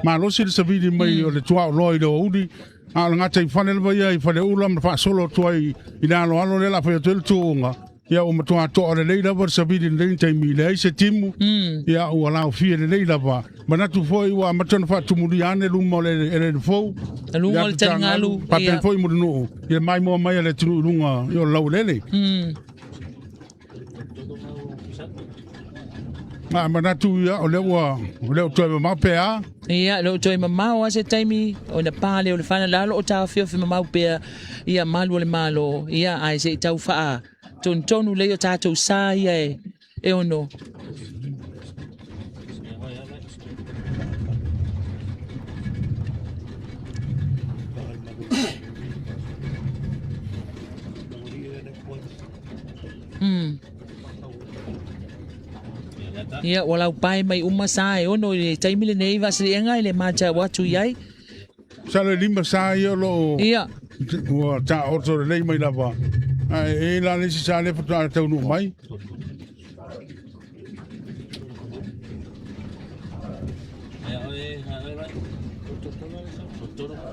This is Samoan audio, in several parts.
Malosi le savili mai o le tuaoloa i le aoauli, a o le gataifale lava ia i Faleula ma faasolo atu ai i le aloalo lea o le a fai atu ai le tuuga. Ia ua matua toa lelei lava le savili i lenei taimi, leai se timu, ia ua laofie lelei lava. Manatu foi ua amata ona faatumulia ane luma o le eleele fou. Luga o le taligalu. Faapea foi Mulinuu i le maimoa mai a le atunuu i luga o le laueleele. A manatu ia o lea ua o lea ua toe mamao pe a? Ia, lea ua toe mamao lava se taimi ona pa lea o le fana la o lo o taofiofi mamao pea ia malu o le Malo, ia ae se i tau faatonutonu lelei o tatou sa ia e ono. Ia, ua laupae mai uma sa e ono i le taimi lenei Vaasiliega i le matau atu i ai. Masalo e lima sa ia o lo o ua taoto lelei mai lava. Ae e i ai la le isi sa lea faatoa taunuu mai.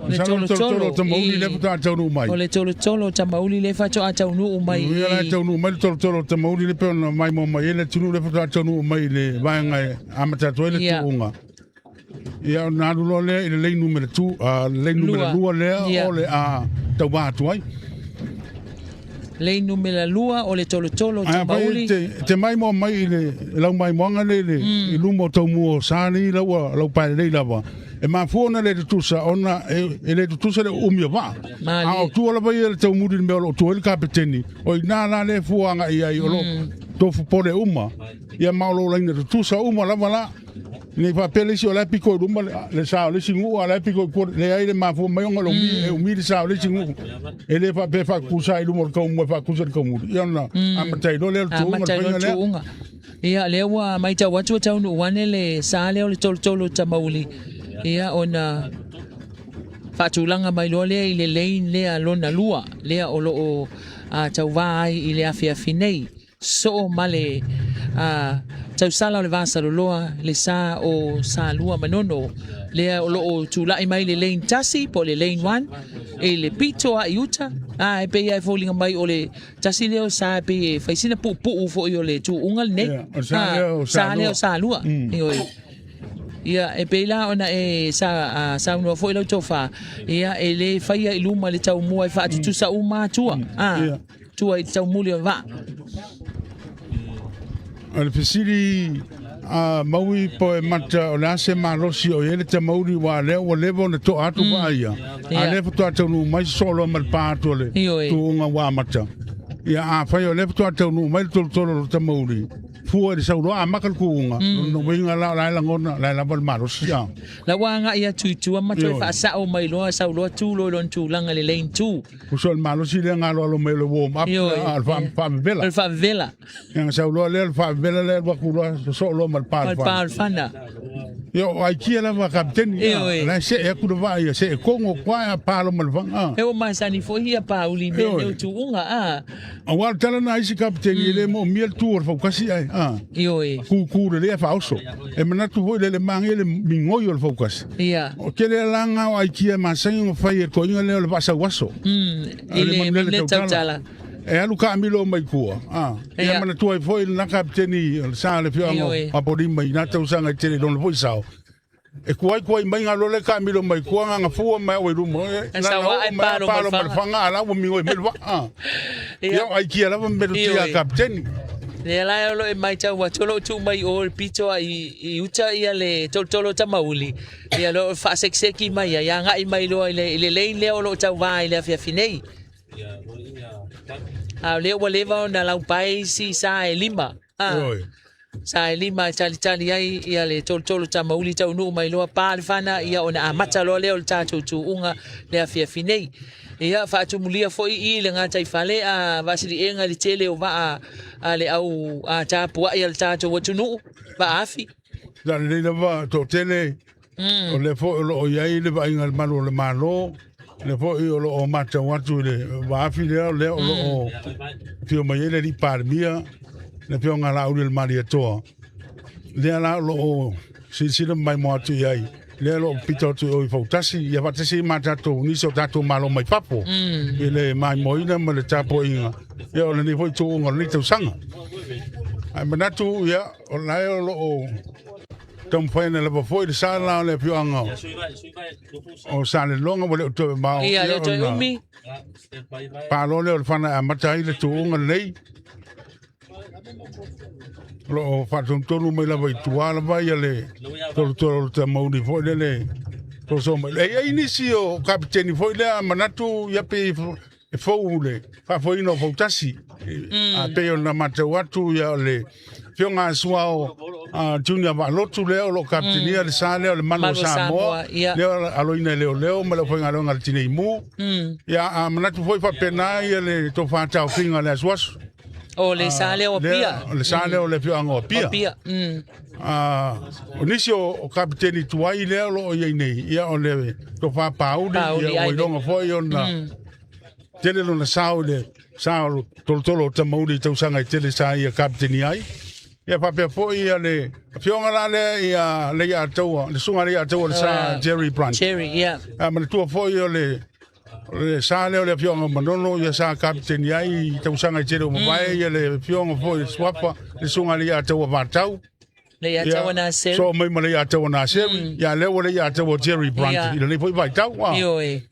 Le tolotolo o Tamauli lea faatoa taunuu mai. O le tolotolo o Tamauli lea faatoa taunuu mai. Ia la e taunuu mai le tolotolo o Tamauli lea pei ona maimoa mai ai le atunuu lea faatoa taunuu mai i le vaega e amata atu ai le tuuga. Ia ona alu loa lea i le lane numera 2, lane numera 2 lea o le a tauva atu ai. Lane numera 2 o le tolotolo o Tamauli. Te maimoa mai i le lau maimoaga lea i luma o taumua o sa nei lau lau pae lelei lava. E mafua ona le tutusa ona e le tutusa le uumi o vaa. A o tua lava ia le taumuli i le mea o lo o tua ai le kapeteni, o i ina la lea e fua agai i ai o lo o tofu pole uma, ia ma o lo o laina tutusa uma lava la. Nei faapea le isi o la e pito i luma le sa o le isi nuu, a o la e pito i tua, leai le mafua mai ona e umi le sa o le isi nuu. E le faapea e faatutusa i luma o le taumua e faatutusa i le taumuli. Ia ona amata ai loa lea o le tuuga, le faiga lea. Ia, lea ua matau atu ua taunuu ane le sa lea o le tolotolo o Tamauli, ia ona faatulaga mai loa lea i le lane lea lona lua, lea o lo o tauvā ai i le afiafi nei. Soo ma le tausala o le Vasaloloa, le sa o Salua Manono, lea o lo o tulai mai le lane tasi po o le lane one i le pito a i uta, a e pei lava e foliga mai o le tasi lea o sa e pei e fai sina puupuu foi o le tuuga lenei. Ia, o le sa lea o Salua. Sa lea o Salua. Ioe. Ia, e pei la ona e sa, saunoa foi lau tofa, ia, e le faia i luma le taumua e faatutusa uma atua. A, tua i le taumuli o le vaa. O le fesili a Maui po e mata o le a se malosi o i ai le tamauli aua lea ua leva ona toa atu vaa ia, a lea faatoa taunuu mai sosoo loa ma le pa atu o le tuuga ua amata. Ia afai o lea faatoa taunuu mai le tolotolo o le tamauli, fua i le sau loa amata le tuuga, lona uiga la o la e lagona, o la e lava le malosi. A. La ua agai atu i tua ma toe faasao mai loa, sau loa tu loa i lona tulaga i le lane two. Uso o le malosi lea na aloalo mai o le warm up, a o le faavevela. O le faavevela. Ia na sau loa lea le faavevela lea alu atu loa sosoo loa ma le pa o le fana. Pa o le fana. Ia o aikia lava a kapiteni. Ioe. La e see atu le vaa ia, see kongo kwa a pa loa ma le fana. E ua masani foi ia pauli i mea nei o tuuga, a. Aua o le tala lena a isi kapiteni, e le moomia le tu o le faukasi ae, a. Ioe. Kūkū lelei ae faaoso. E manatu foi le le manaia le migoi o le faukasi. Ia. O tele la na o aikia e masani ona fai e le toeaina lea o le vaasauaso. I le manulele tautala. E alu taamilo mai tua. A. Ia manatua ai foi lena kapiteni o le sa o le afioaga o Apolima i na tausaga e tele i lona foi sao. E kuai kuai mai nga loa le taamilo mai tua nga fua mai au i luma. E na oo mai a palo ma le faga a la ua migoi mai le vaa. A. Ia o aikia lava metotia a kapiteni. Lea la o lo o e matau atu o lo o tuu mai o le pito a i uta ia le tolotolo o Tamauli, ia lo o faasekiseki mai ai, agai mai loa i le, i le lane lea o lo o tauva ai i le afiafi nei. A o lea ua leva ona laupae isi sa e lima. A, sa e lima e talitali ai ia le tolotolo Tamauli taunuu mai loa pa le fana ia ona amata loa lea o le tatou tuuga le afiafi nei. Ia faatumulia foi i le gataifale a Vaasiliega i le tele o vaa a le au a tapuai a le tatou atunuu, vaa afi. Sa lelei lava toatele, o lea foi o lo o i ai le vaaiga a le malu o le Malo, lea foi o lo o matau atu i le vaafi lea, lea o lo o afio mai ai le alii Palemia, le afioga ia Laauli o le Malietoa, lea la o lo o silasila maimoa atu i ai. Lea o lo o pito atu i o i Fautasi, ia faatasi ai ma tatou nisi o tatou malo mai fafo i le maimoaina ma le tapuaiga ia o lenei foi tuuga o lenei tausaga. Ae manatu ia o la e o lo o taumafai ane lava foi le sa la o le afioaga o Salelologa ua le o toe mamao Ia, le o toe umi. Palo lea o le fana e amata ai le tuuga lenei. O lo o faatonutonu mai lava i tua lava ia le tolotolo o le tamauli foi lele soso mai. E i ai nisi o kapiteni foi lea manatu ia pei e fou le faafoeina o Fautasi. A pei ona matau atu ia o le afioga a Suao Junior Vaalotu lea o lo o kapitenia le sa lea o le Malu o Samoa, lea aloina e leoleo ma le aufaigaluega a le Tinei Mu. Ia a manatu foi faapena ia le tofa taofiga o le asuasu. O le sa lea o Apia. O le sa lea o le afioaga o Apia. Apia. O nisi o kapiteni tuai lea o lo o i ai nei, ia o le tofa Pauli, ia ua iloga foi ona tele lona sao i le sa o tolotolo o Tamauli i tausaga e tele sa ia kapiteni ai. Ia faapea foi ia le afioga la lea ia Leiataua, le susuga Leiataua le sa Jerry Brandt. Jerry, ia. A manatua foi o le le sa lea o le afioaga o Manono ia sa kapiteni ai i tausaga e tele ua mavae ia le afioga foi le Suafa le susuga Leiataua Vatau. Leiataua Naseri. So mai ma Leiataua Naseri. Ia lea ua Leiataua Jerry Brandt i lenei foi vaitau. Ioe.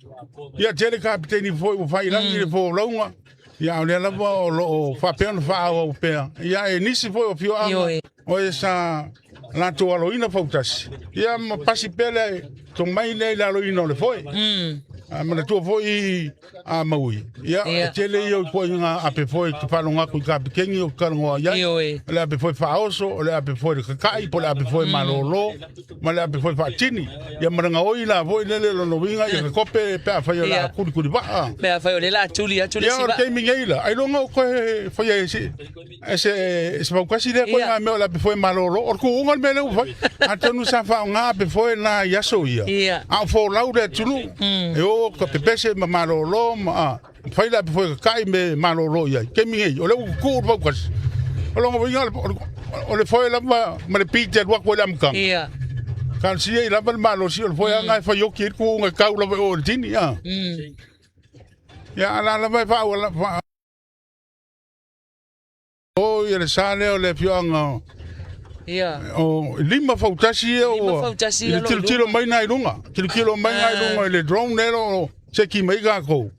Ia tele kapiteni foi ua faiilagi le folauga. Ia o lea lava o lo o faapea ona faaauau pea. Ia e nisi foi o afioaga o e sa latou aloina fautasi. Ia ma pasi pea le tomai lea i le aloina o le foe. A manatua foi a Maui. Ia e tele ia o ituaiga ape foe e te faalogo atu i kapikeni o talanoa i ai. O le ape foe faaoso, o le ape foe le kaka'i, po o le ape foe malolo, ma le ape foe faatini. Ia ma le gaoi la foi lele lona uiga ia kope pe afai o le a kulikuli vaa. Pe afai o le la tuli atu le Ia o si le vaa. taimi nei la, ailoga o toe faia e se e se e se faukasi lea koe ngā mea o le ape foe malolo. O le tuuga le mea lea ua fai. Atonu sa faaaoga ape foe na i aso ia. A o folau le atunuu. E o ka pepese ma malolo ma a, fai le ape foe kaka'i me malolo i ai. Taimi nei, o lea ua tutuu le faukasi. O lona uiga o le foe lava ma le pite alu atu ai le amataga. Talosia i lava le malosi o le foe lava lena e fai oti ai le tuuga e tau lava i o i le tini. Ia, a la lava e faaauala o ia le sa lea o le afioaga o lima fautasi ia ua i le tilotilo mai na i luga, tilotilo mai na i luga i le drone lea o seki mai tatou.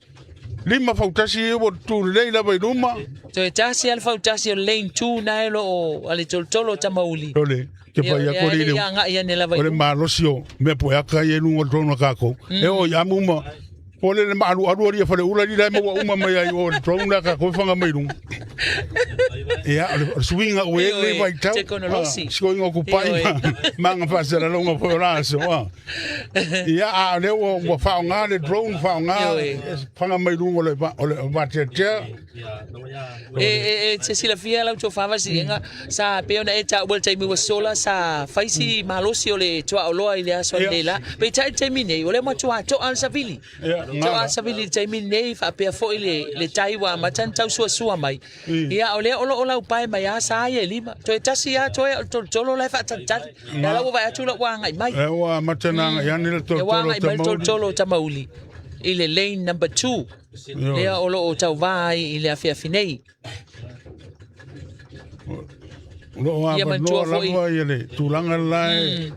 Lima fautasi ia ua tu lelei lava i luma. Toe tasi a le fautasi o le lane 2 na e lo o a le tolotolo o Tamauli. O le te fai atu le o le malosi o mea poeaka ia i luga o le drone a tatou. E oo i amu ma Po le le maalualu ali e faleula li la e maua uma mai ai o le drone la tatou e fanga mai luga. Ia, o le suiga ua i ai lenei vaitau. Tekonolosi. Sikoiga o kupai ma ma aga faasalalauga foi o la aso. Ia, a o lea ua faaaoga le drone, faaaoga fanga mai luga o le o le vateatea. E te silafia lau tofa Vasilega, sa pei ona e taua i le taimi ua sola, sa fai si malosi o le tuaoloa i le aso ananei la. Peitai i le taimi nei, o lea ua matua toa le savili. Toa le savili i le taimi nei, faapea foi le tai ua amata ona tausuasua mai. Ia, o lea o lo o laupae mai lava sa ia e lima. Toe tasi lava toe o le tolotolo la e faatalitali. Lea la ua vaai atu la ua agai mai. Ua amata ona agai ane le tolotolo o Tamauli. Ua agai mai le tolotolo o Tamauli i le lane number 2. Lea o lo o tauvā ai i le afiafi nei. O lo o avanoa lava ia le tulaga la e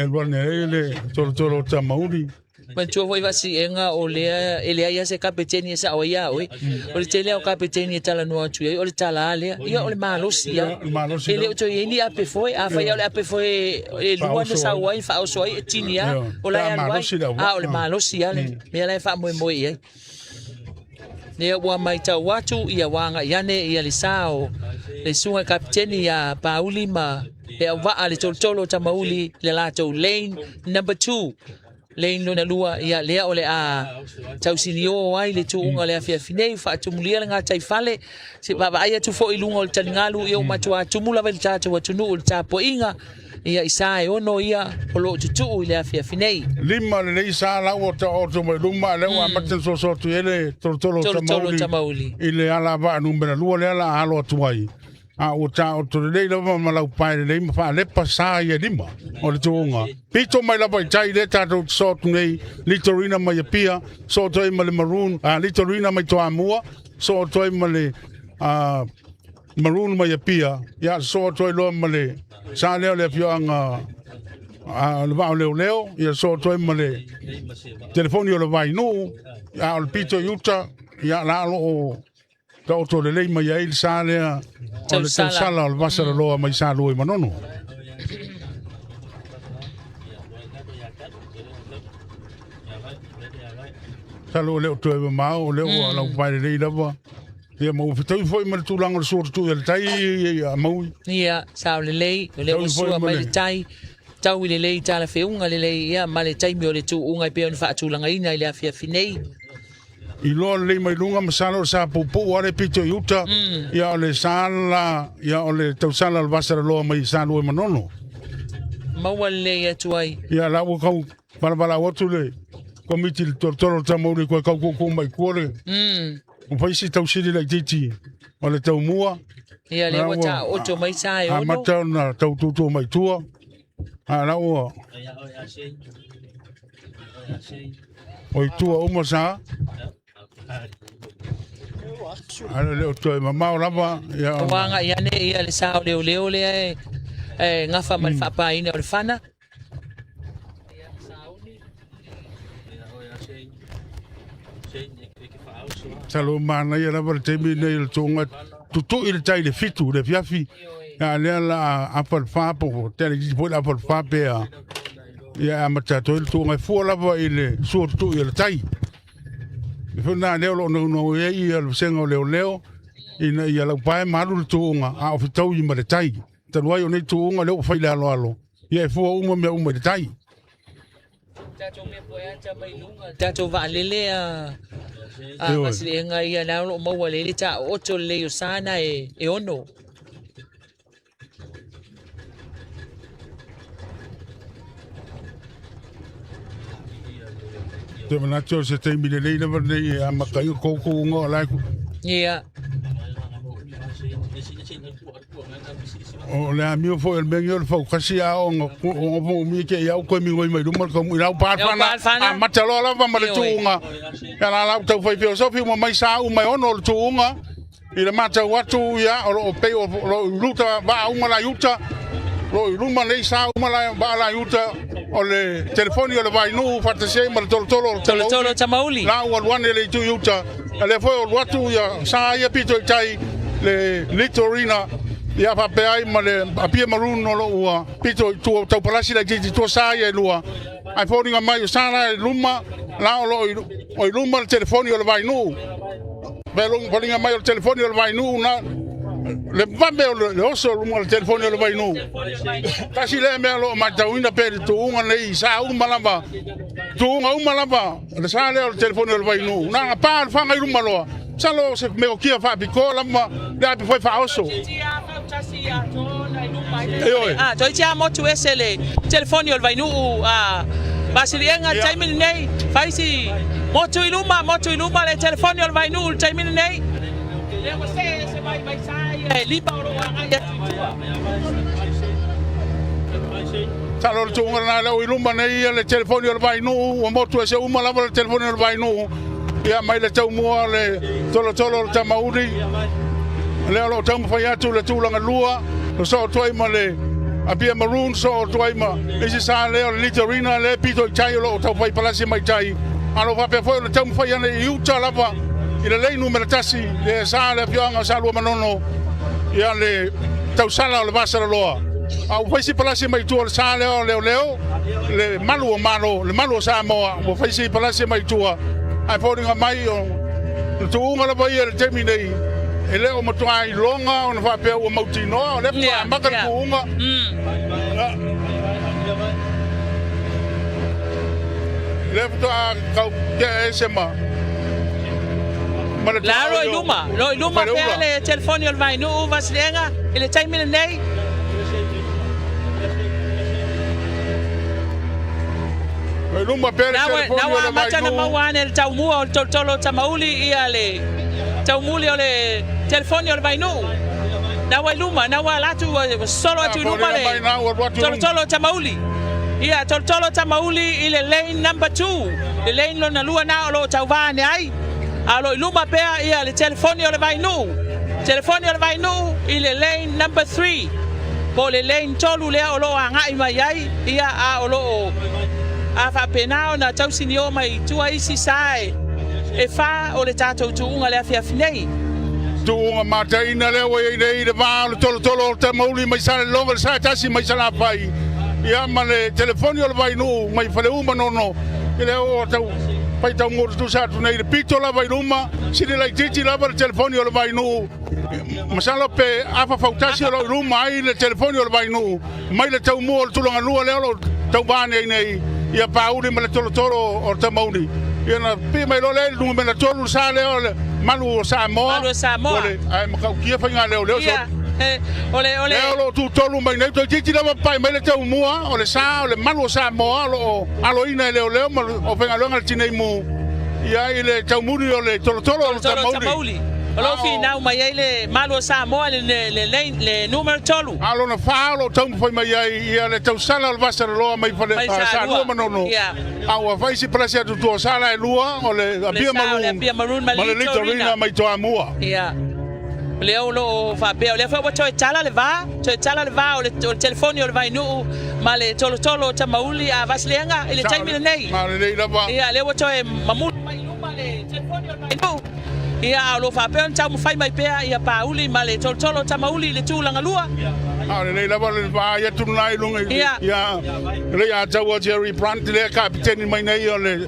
alu ane ai le tolotolo o Tamauli. Manatua foi Vasiega o lea e leai lava se kapeteni e sao ai ia oe. O le tele lava o kapeteni e talanoa atu i ai, o le tala lava lea. Ia o le malosi lava. E le o toe i ai ni ape foe. Afai lava o le ape foe e lua na sau ai, faaoso ai, e tini lava, o la e alu ai. A o le malosi lava le mea la e faamoemoe i ai. Lea ua matau atu ia ua agai ane ia le sa o le susuga i kapiteni ia Pauli ma le auvaa le tolotolo o Tamauli le latou lane number 2. Lane lona lua, ia lea o le a tausinio ai le tuuga o le afiafi nei, faatumulia le gataifale, se vaavaai atu foi i luga o le taligalu, ia ua matua tumu lava i le tatou atunuu i le tapuaiga, ia i sa e ono ia o lo o tutuu i le afiafi nei. Lima lelei sa la ua taoto mai luma, lea ua amata ona soso atu i ai le tolotolo o Tamauli i le alavaa numera 2 lea la alo atu ai. A ua taoto lelei lava ma laupae lelei ma faalepa sa ia lima o le tuuga. Pito mai lava i tai lea tatou te soo atu nei, Litorina mai Apia, soo atu ai ma le Maroon, Litorina mai Toamua, soo atu ai ma le Maroon mai Apia, ia soo atu ai loa ma le sa lea o le afioaga le Vaa o Leoleo, ia soo atu ai ma le telefoni o le Vainuu, a o le pito i uta, ia la o lo o taoto lelei mai ai le sa lea o le tausala o le Vasalaloa mai Salua i Manono. Salo o le o toe mamao, o lea ua laupae lelei lava. Ia ma ua fetaui foi ma le tulaga o le sua tutui a le tai a Maui. Ia, sao lelei, o lea ua sua mai le tai, tau i lelei talafeuga lelei, ia ma le taimi o le tuuga e pei ona faatulagaina i le afiafi nei. Iloa lelei mai luga masalo o le sa puupuu lava le pito i uta, ia o le sa la, ia o le tausala o le Vasalaloa mai Salua i Manono. Maua lelei atu ai. Ia la ua kau valavalau atu le komiti le tolotolo o le tamauli koe kau kuku mai kua le ua fai si tausili laitiiti o le taumua. Ia lea ua taoto mai sa e ono. Amata ona tau tutu mai tua. A la ua O i tua uma sa. Ale le o toe mamao lava. Ia, Ua agai ane ia le sa o leoleo lea e, e gafa ma le faapaina o le fana. Talo manaia lava le taimi nei o le tuuga tutui le tai le 7 le afiafi. A lea la afa le fa po tele isi foi le afa le fa pe a ia amata atu ai le tuuga e fua lava i le sua tutui o le tai. Le foi lena lea o lo o naunau ai ia le vasega o leoleo ina ia laupae ma alu le tuuga a o fetaui ma le tai. Talu ai o nei tuuga lea ua fai le aloalo, ia e fua uma mea uma i le tai. Tatou mea poeata mai luga, tatou vaalele a a Vasiliega ia la o lo o maua lelei le taooto lelei o sana e ono. Te manatu o se taimi lelei lava lenei e amata ai o koukou o la Ia. O le amio foi o le mea o le faukasi a o o mi ke iau koe migoi mai luma le kaumu i lau palfana a mata loa lava ma le tuuga ia la lau tau fai filosofi uma mai sa uma e ono o le tuuga i le matau atu ia o lo o pei o lo o luta vaa uma la i uta lo i luma nei sa uma la vaa la i uta o le telefoni o le Vainuu faatasi ai ma le tolotolo o le Tolotolo Tamauli. La ua alu ane le itu i uta a lea foi o alu atu ia sa ia pito i tai le Litorina ia faapea ai ma le Apia Maroon o lo ua pito i tua tau palasi laitiiti tua sa ia e lua ae foliga mai o sa la i luma la o lo o i luma le telefoni o le Vainuu foliga mai o le telefoni o le Vainuu na le vave o le oso o luma o le telefoni o le Vainuu. Tasi lea mea o lo o matauina pea i le tuuga nei sa uma lava, tuuga uma lava le sa lea o le telefoni o le Vainuu. Na ona pa o le faga i luma loa, masalo o se meokia faapitoa lava le api foi faaoso. Ioe. Ah, toeitiiti lava motu ese le telefoni o le Vainuu a Vasiliega i le taimi lenei. Fai si motu i luma, motu i luma le telefoni o le Vainuu i le taimi lenei. Lea ua see ese mai mai sa ia e lima o lo o agai atu i tua. Masalo o le tuuga lena lea ua i luma nei ia le telefoni o le Vainuu, ua motu ese uma lava le telefoni o le Vainuu. Ia mai le taumua o le tolotolo o le Tamauli. Lea o lo o taumafai atu le tulaga lua, o soo atu ai ma le Apia Maroon, soo atu ai ma isi sa lea o le Litorina lea pito i tai o lo o taufai palasi mai tai. A lo faapea foi o le taumafai ane i uta lava i le lei numera 1, le sa le afioaga o Salua Manono, ia le tausala o le Vasalaloa. A ua fai si palasi mai tua o le sa lea o Leoleo, le malu o Malo, le malu o Samoa, ua fai si palasi mai tua, ae foliga mai o le tuuga lava ia i le taimi nei, e le o matua iloga ona faapea ua mautinoa, o lea faatoa amata le tuuga. Lea faatoa tau tea ese ma ma le La ro i luma, ro i luma pea le telefoni o le Vainuu Vasiliega i le taimi lenei. Ro i luma pea le telefoni o le Vainuu. Na amata na maua ane le taumua o le tolotolo o Tamauli ia le taumuli o le telefoni o le Vainuu. Na ua i luma, na ua ala atu ua sosolo atu i luma le tolotolo o Tamauli. Ia, tolotolo o Tamauli i le lane number 2, le lane lona lua na o lo o tauva ane ai. A o lo o i luma pea ia le telefoni o le Vainuu, telefoni o le Vainuu i le lane number 3, po o le lane 3 lea o lo o agai mai ai, ia, a o lo o a faapena ona tausinio mai i tua isi sa e fa o le tatou tuuga i le afiafi nei. Tuuga mataina lea ua i ai nei i le va o le tolotolo o Tamauli mai Salelologa, le sa e tasi mai Salafai, ia ma le telefoni o le Vainuu mai Faleu Manono, i lea ua tau faitau tutusa atu nei i le pito lava i luma, sili laitiiti lava le telefoni o le Vainuu. Masalo pe afa fautasi o lo o i luma ai le telefoni o le Vainuu mai le taumua o le tulaga lua lea o lo o tauva nei nei ia Pauli ma le tolotolo o Tamauli. Ia na pii mai loa lea i le numera 3 le sa lea o le Malu o Samoa. Malu o Samoa. O le, ae matautia faiga leo leo. Ia, o le, o le. Lea o lo o tutolu mai nei, toeitiiti lava papai mai le taumua o le sa o le Malu o Samoa o lo o aloina e leoleo ma o faigaluega le Tinei Mu ia i le taumuli o le tolotolo o le Tolotolo o Tamauli. Tamauli. O lo o finau mai ai le Malu o Samoa le, le, le, le, le numera 3. A lona fa o lo o taumafai mai ai ia le tausala o le Vasaloloa mai fale Mai Salua Salua. Manono. Ia. A ua fai si palasi atu tua o sala e lua o le Le Apia sa o le Maroon Apia Maroon ma ma le le Litorina Litorina. mai Toamua. Ia. O lea o lo o faapea, o lea foi ua toe tala le va, toe tala le va o le, o le telefoni o le Vainuu ma le tolotolo o Tamauli a Vasileaga i le taimi lenei. Ma lelei lava. Ia, lea ua toe mamulu mai i luma le telefoni o le Vainuu. Ia, a o lo o faapea ona taumafai mai pea ia Pauli ma le tolotolo o Tamauli i le tulaga lua. A lelei lava le vaai atu lena i luga i Ia. ia le ia taua Jerry Brandt lea kapiteni mai nei o le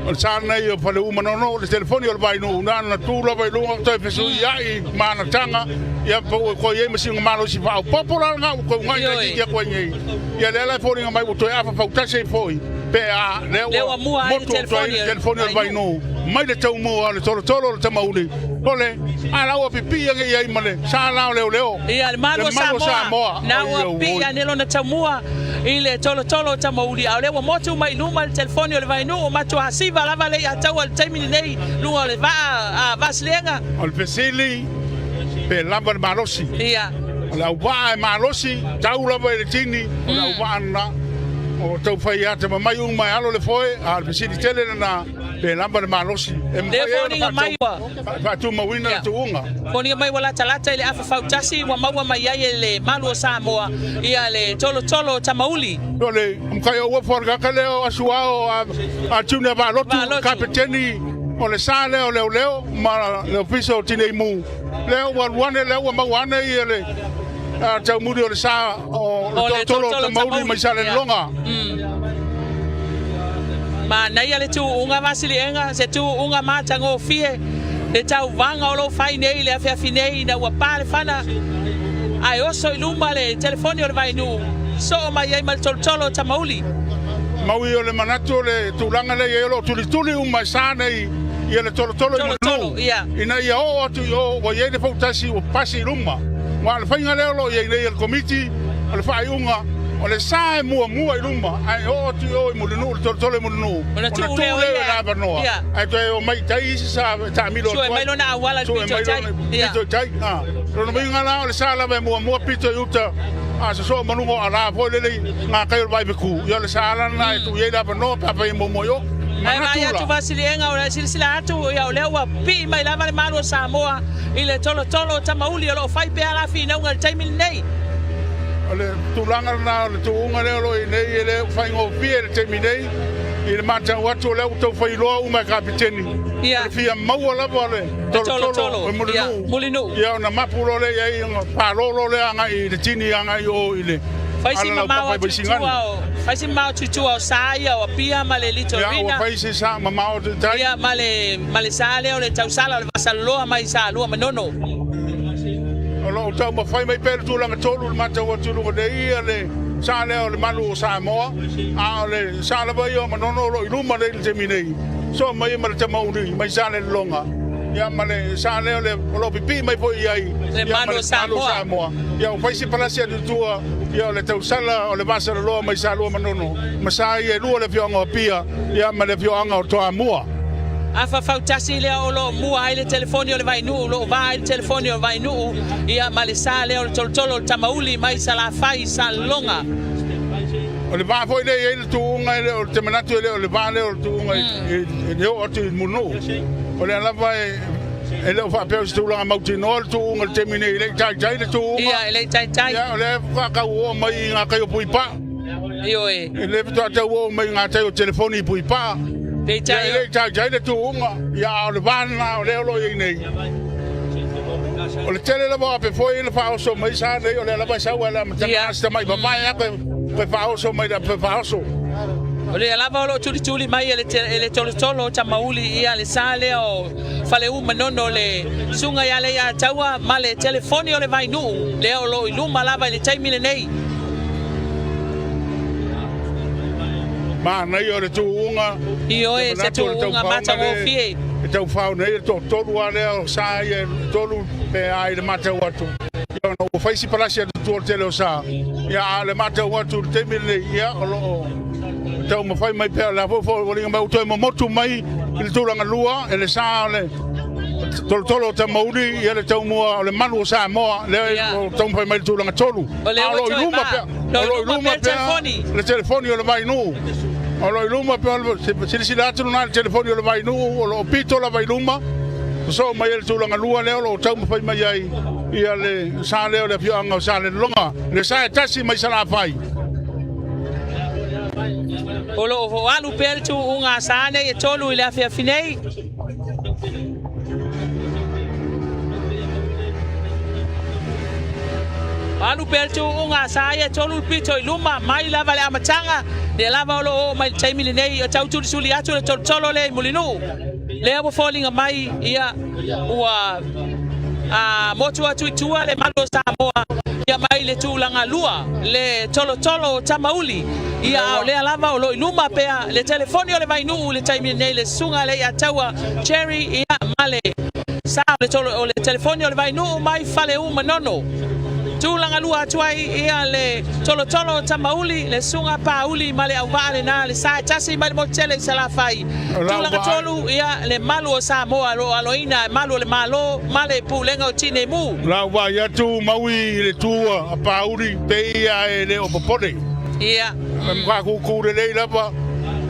o le sa nei o Faleu Manono, o le telefoni o le Vainuu na na tu lava i luga toe fesuiai ma ana taga ia po ua koe i ai ma sina malosi faaopoopo la lena ua koe ugai Ioe. nei ia koe nei. Ia lea la e foliga mai ua toe afa fautasi ai foi pe a lea Lea ua ua mua ai le motu atu ai telefoni le o le telefoni o le Vainuu. Vainuu mai le taumua o le tolotolo o le Tamauli o le a la ua pipii ane i ai ma le sa la o leoleo. Ia, le Malu Le o Malu o Samoa, Samoa. na Oi, ua oi, pii oi. ane lona taumua i le tolotolo o Tamauli, a o lea ua motu mai i luma le telefoni o le Vainuu, o matua siva lava le ia taua i le taimi lenei luga o le vaa a Vasileaga. O le fesili pe lava le malosi. Ia. O le auvaa e malosi, tau lava i le tini, o le auvaa lena. O tau fai ata mamai uma e alo le foe, a o le fesili tele lena, pe lava le malosi. E Lea mafai ai ona foliga mai ua faatumauina le Ia. tuuga. Foliga mai ua latalata i le afa fautasi ua maua mai ai e le Malu o Samoa ia le tolotolo o Tamauli. O le makai o ua kaka lea o asuao a Junior Valotu, Valotu. kapiteni o le sa lea o leoleo ma le ofisa o Tinei Mu. Lea ua alu ane, lea ua maua ane ia le taumuli o le sa o le O le tolotolo o tolotolo o Tamauli Tamauli. mai Salelologa. Manaia le tuuga Vasiliega, se tuuga matagofie, le tauvaga o lo o fai nei i le afiafi nei ina ua pa le fana ae oso i luma le telefoni o le Vainuu, soo mai ai ma le tolotolo o Tamauli. Maui o le manatu o le tulaga lea i ai o lo o tulituli uma e sa nei ia le tolotolo i Tolotolo, manu. ia. Ina ia oo atu i o ua i ai le fautasi ua pasi i luma. Ua le faiga lea o lo o i ai nei e le komiti o le faaiuga o le sa e muamua i luma ae oo atu i o i Mulinuu le tolotolo i Mulinuu. Ona tuu lea o lea ia. o le avanoa. Ia. Ae toe o mai i tai isi sa e taamilo Sue atu ai. mai lona auala i le Sue pito mai i tai. lona Ia. pito i tai. Ah. Lona uiga la o le sa lava e muamua pito i uta a sosoo manuga o ala foi lele ngā kai o le vaiveku. Ia o le sa ala lena e tuu i ai le avanoa pe afai e muamua i o. Ae Manatu vaai la. atu Vasiliega o le silasila atu ia o lea ua pii mai lava le Malu o Samoa i le tolotolo o Tamauli o lo o fai pea la finauga i le taimi lenei. O le tulaga lena o le tuuga lea o lo o i nei e le faigofie i le taimi nei i le matau atu o lea ua taufailoa uma e kapiteni. Ia. O le fia maua lava o le tolotolo tolotolo, o Mulinuu. ia, Mulinuu. Ia ona mapu loa lea i ai ona palolo lea agai i le tini agai o i le Fai si ala mamao laupapa i atu i Vaisigano. tua o fai si mamao atu i tua o sa ia o Apia ma le Ia ua Litorina. fai si sa mamao atu i tai. Ia ma le sa lea o le tausala o le Vasaloloa mai Salua Manono. O lo o taumafai mai pea le tulaga tolu le matau atu i luga nei ia le sa lea o le Malu o Samoa, a o le sa lava ia o Manono o lo o i luma nei i le taimi nei. So mai ma le Tamauli mai Salelologa. Ia ma le sa lea o le o lo o pipii mai foi i ai Le ia ma Malu o le Malu o Samoa. Samoa. Ia o fai si palasi atu i tua ia o le tausala o le Vasaloloa mai Salua Manono. Ma sa ia e lua le afioaga o Apia ia ma le afioaga o Toamua. Afa fautasi lea o lo o mua ai le telefoni o le Vainuu, o lo o va ai le telefoni o le Vainuu, ia ma le sa lea o le tolotolo o le Tamauli mai Salafai i Salelologa. O le va foi lea e i ai le tuuga e le o te manatu e le o le va lea o le tuuga i le oo atu i Mulinuu. O lea lava e le o faapea o se tulaga mautinoa le tuuga i le taimi nei, e le i taitai le tuuga. Ia, e le i taitai. Ia, o lea faatoa tau oo mai i gatai o Puipaa. Ioe. E le faatoa tau oo mai i gatai o telefoni i Puipaa. Peitai. Ia, e le i taitai le tuuga, ia, a o le va lena o lea o lo o i ai nei. O le tele lava o ape foi na faaoso mai sa nei, o lea lava e sau ai le amataga a si tamai vavae atu e faaoso mai le ape faaoso. O lea lava o lo o tulituli mai e le tolotolo o Tamauli ia le sa lea o Faleu Manono le susuga ia Leiataua ma le telefoni o le Vainuu lea o lo o i luma lava i le taimi lenei. Manaia o le tuuga. Ioe, se tuuga matagofie. E taufao nei le toatolu lava lea o sa ia e tolu pe a i le matau atu. Ia ona ua fai si palasi atu tua o le tele o sa. Ia a o le matau atu i le taimi lenei, ia o lo o taumafai mai pea. O le a foi foliga mai ua toe momotu mai i le tulaga lua e le sa o le tolotolo o Tamauli, ia le taumua o le malu o Samoa lea o taumafai mai i le tulaga tolu. O lea A o ua lo o i toe luma va. pea, Lo o i lo o i luma luma pea le pea telefoni. le telefoni o le Vainuu. O lo o i luma pea, silasila atu lena i le telefoni o le Vainuu, o lo o pito lava i luma, sosoo mai ai le tulaga lua lea o lo o taumafai mai ai ia le sa lea o le afioaga o Salelologa, le sa e tasi mai Salafai. O lo o alu pea le tuuga a sa nei e tolu i le afiafi nei. Alu pea le tuuga a sa ia e tolu le pito i luma mai lava le amataga, lea lava o lo o oo mai le taimi lenei o tau tulisuli atu le tolotolo lea i Mulinuu. Lea ua foliga mai ia ua a motu atu i tua le malu o Samoa ia mai le tulaga lua le tolotolo o Tamauli ia a o lea lava o lo o i luma pea le telefoni o le Vainuu i le taimi lenei le susuga a Leiataua Jerry ia ma le sa o le tolo o le telefoni o le Vainuu mai Faleu Manono. Tulaga lua atu ai ia le tolotolo o Tamauli, le susuga Pauli ma le auvaa lena, le sa e tasi mai le motu tele i Salafai. Tulaga tolu ia le malu o Samoa o lo o aloina e malu o le Malo ma le Pulega o Tineimu. Lau vaai atu Maui i le tu a Pauli pei ia e le o popole. Ia. E matua kūkū lelei lava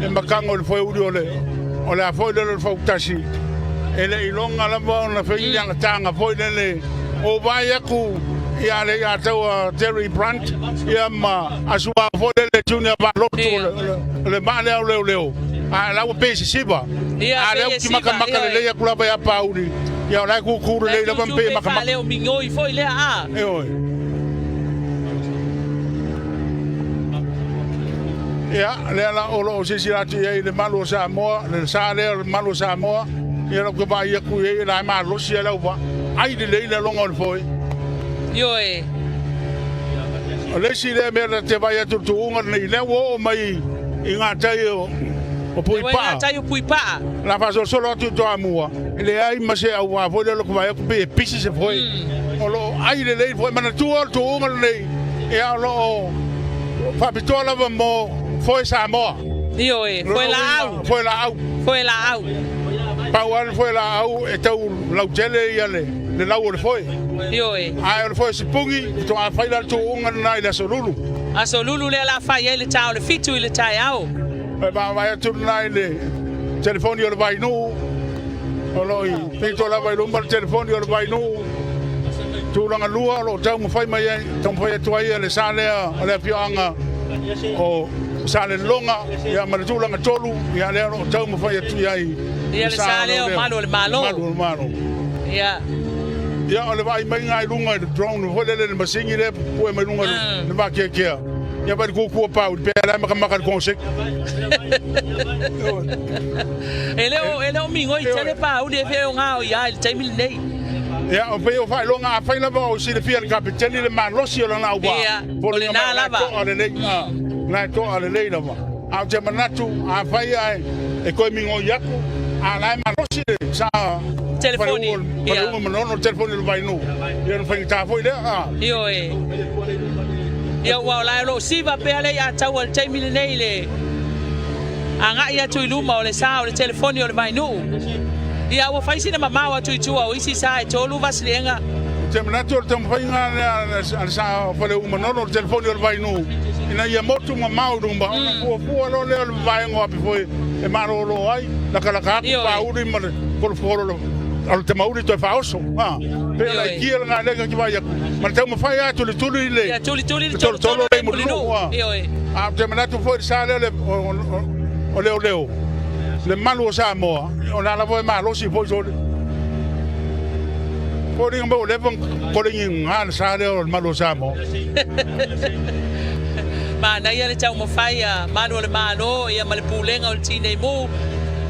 e makaga o le foeuli o le o le a foi lele o le fautasi e le iloga lava ona fai ni agataga foi lele o vaai atu ia le ia taua Terry Brunt ia ma Asua foi lele Junior Valotu o le maa lea o leoleo a la ua pei se siva Ia, a lea pei e ua siva, makamaka ia, lelei atu lava ia Pauli ia o la e kūkū La e lelei lava ma tūtū pei e pei makamaka. faaleo migoi foi lea a. E oe. Ia, lea la o lo o silasila atu i ai i le malu o Samoa, le sa lea o le malu o Samoa, ia lau te vaai atu i ai, la e malosi lava le auvaa, ai lelei le aloga o le foe. Ioe. O le isi lea mea ta te vaai atu i le tuuga lenei, lea ua oo mai i gatai o Lea ua i Puipaa. gatai o Puipaa. O le a faasolosolo atu i Toamua, e leai ma se auvaa foi lea o lo o vaai atu pei e pisi se foe. O lo o ai lelei le foe. Manatua o le tuuga lenei, ia o lo o faapitoa lava mo foe Samoa. Ioe, foe laau. Foe laau. Foe laau. Pau lava le foe laau e tau lautele ia le lau o le foe. Ioe. Ae o le foe sipugi, faatoa fai la le tuuga lena i le aso Lulu. Aso Lulu lea o le a fai ai le ta o le 7 i le taeao. E vaavaai atu lena i le telefoni o le Vainuu, o lo o i pito lava i luma le telefoni o le Vainuu. Tulaga lua o lo o taumafai mai ai, taumafai atu ai le sa lea o le afioaga o Salelologa, ia ma le tulaga tolu, ia lea o lo o taumafai atu i ai Ia le sa lea o Malu o le Malo. Malu o le Malo. Ia. Ia o le vaai mai lena i luga i le drone foi lele le masini lea e pue mai luga i le vakeakea. Ia vaai i le kuku o Pauli pea la e makamaka i le konseki. E le o e le o migoi tele Pauli e fia o ngā o ia i le taimi lenei. Ia o pei o faailoga afai lava o silafia e le kapeteni le malosi o lana auvaa. Ia, o lena lava. Toa lelei, la e toa lelei lava. Ae ou te manatu afai ae e toe migoi atu, a la e malosi le sa Telefoni, ia. Faleuga Manono, le telefoni o le Vainuu, ia ona faigata foi lea, a. Ioe. Ia, ua o la e o lo o siva pea le iataua i le taimi lenei le Agai atu i luma o le sa o le telefoni o le Vainuu. Ia ua fai sina mamao atu i tua o isi sa e tolu vasiliega. Ou te manatu o le taumafaiga lea a le sa o Faleu Manolo o le telefoni o le Vainuu ina ia motu mamao i luma ona fuafua loa lea o le vavaega o Apifoe e malolo ai, latalata atu Pauli ma le folofolo o le tamauli toe faaoso. Pei o le aikia lena lea ta te vaai atu ma le taumafai atu le tuli le Ia tulituli le tolotolo tolotolo le i Mulinuu. Mulinuu. A ou te manatu foi i le sa lea o leoleo, le malu o Samoa, o la lava e malosi foi sole. Foliga mai ua leva ona kolegi ga le sa lea o le malu o Samoa. Manaia le taumafai a Malu o le Malo ia ma le Pulega o le Tinei Mu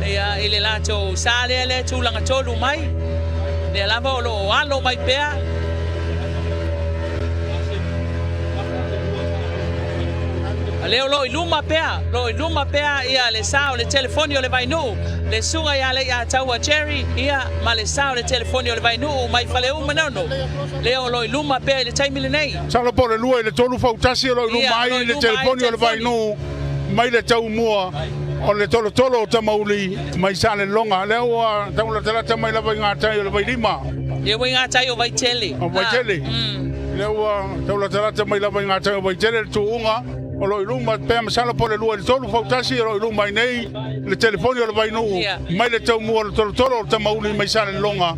ia i le latou sa lea lea e tulaga tolu mai, lea lava o lo o alo mai pea. A lea o lo o i luma pea, lo o i luma pea ia le sa o le telefoni o le Vainuu, le susuga ia Leiataua Jerry ia ma le sa o le telefoni o le Vainuu mai Faleu Manono, lea o lo o i luma pea i le taimi lenei. Masalo po o le 2 i le 3 fautasi o lo o i luma ai le telefoni o le Vainuu mai le taumua o le tolotolo o Tamauli mai Salelologa. Lea ua taulatalata mai lava i gatai o le Vailima. Lea ua i gatai o Vaitele. O Vaitele. Lea ua taulatalata mai lava i gatai o Vaitele le tuuga o lo o i luma pea masalo po o le 2 i le 3 fautasi o lo o i luma ai nei le telefoni o le Vainuu mai le taumua o le tolotolo o Tamauli mai Salelologa.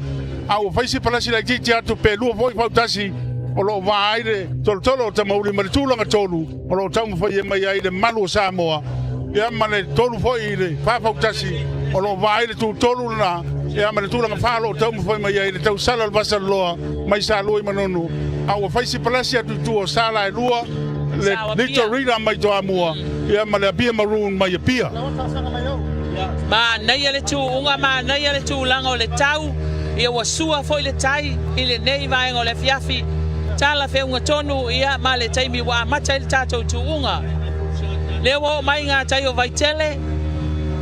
A ua fai se palasi laitiiti atu pe 2 foi fautasi o lo o va ai le tolotolo o Tamauli ma le tulaga tolu o lo o taumafai mai ai le malu o Samoa, ia ma le 3 foi i le 4 fautasi o lo o va ai le tutolu lena, ia ma le tulaga 4 o lo o taumafai mai ai le tausala o le Vasaloloa mai Salua i Manono. A ua fai se palasi atu i tua o Sala e lua, le Little Rita mai Toamua, ia ma le Apia Maroon mai Apia. Manaia le tuuga, manaia le tulaga o le tau, ia ua sua foi le tai i lenei vaega o le afiafi. Tala feuga tonu ia ma le taimi ua amata ai le tatou tuuga. Lea ua oo mai ngā tai o Vaitele,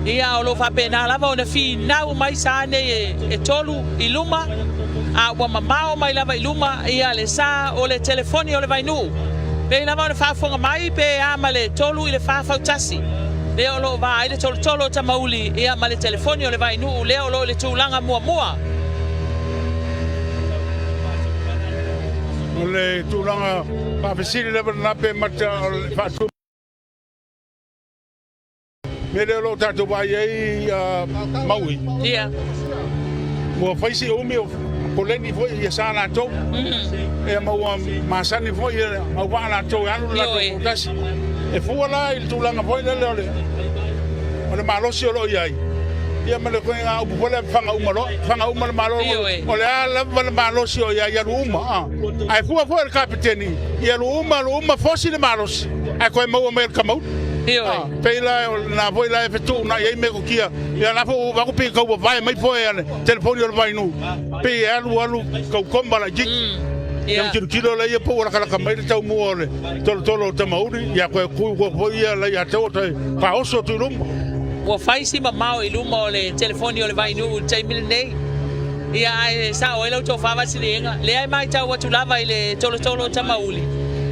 ia o lo o faapena lava ona finau mai sa nei e tolu i luma, a ua mamao mai lava i luma ia le sa o le telefoni o le Vainuu. Pei lava ona faafofoga mai pe a ma le 3 i le 4 fautasi. Lea o lo o va ai le tolotolo o Tamauli ia ma le telefoni o le Vainuu lea o lo o i le tulaga muamua. O le tulaga faafesili lava lena pe mata o le faatu mea lea o lo o tatou vaai ai Maui. Ia. Ua fai si umi o koleni foi ia sa latou. Ia ma ua masani foi ia au vaa latou e alu le latou fautasi. E fua la i le tulaga foi lele o le malosi o lo o i ai. Ia ma le koiga upu foi lea faga uma loa, faga uma le malo o le a lava le malosi o i ai alu uma. Ae fua foi le kapiteni, ia alu uma alu uma fosi le malosi, ae koe maua mai e le kamauli. Pei la na foi la e fetuunai ai metotia, ia la foi ua vaku pei tau vavae mai foi a le telefoni o le Vainuu, pei e alu alu tau koma laitiiti. Ia tilotilo lea ia po ua latalata mai le taumua o le tolotolo o Tamauli, ia koe kui koe foi ia lai ia te o toe faaoso atu i luma. Ua fai si mamao i luma o le telefoni o le Vainuu i le taimi lenei. Ia ae sao ai la outou faavasiliga, lea e matau atu lava i le tolotolo o Tamauli,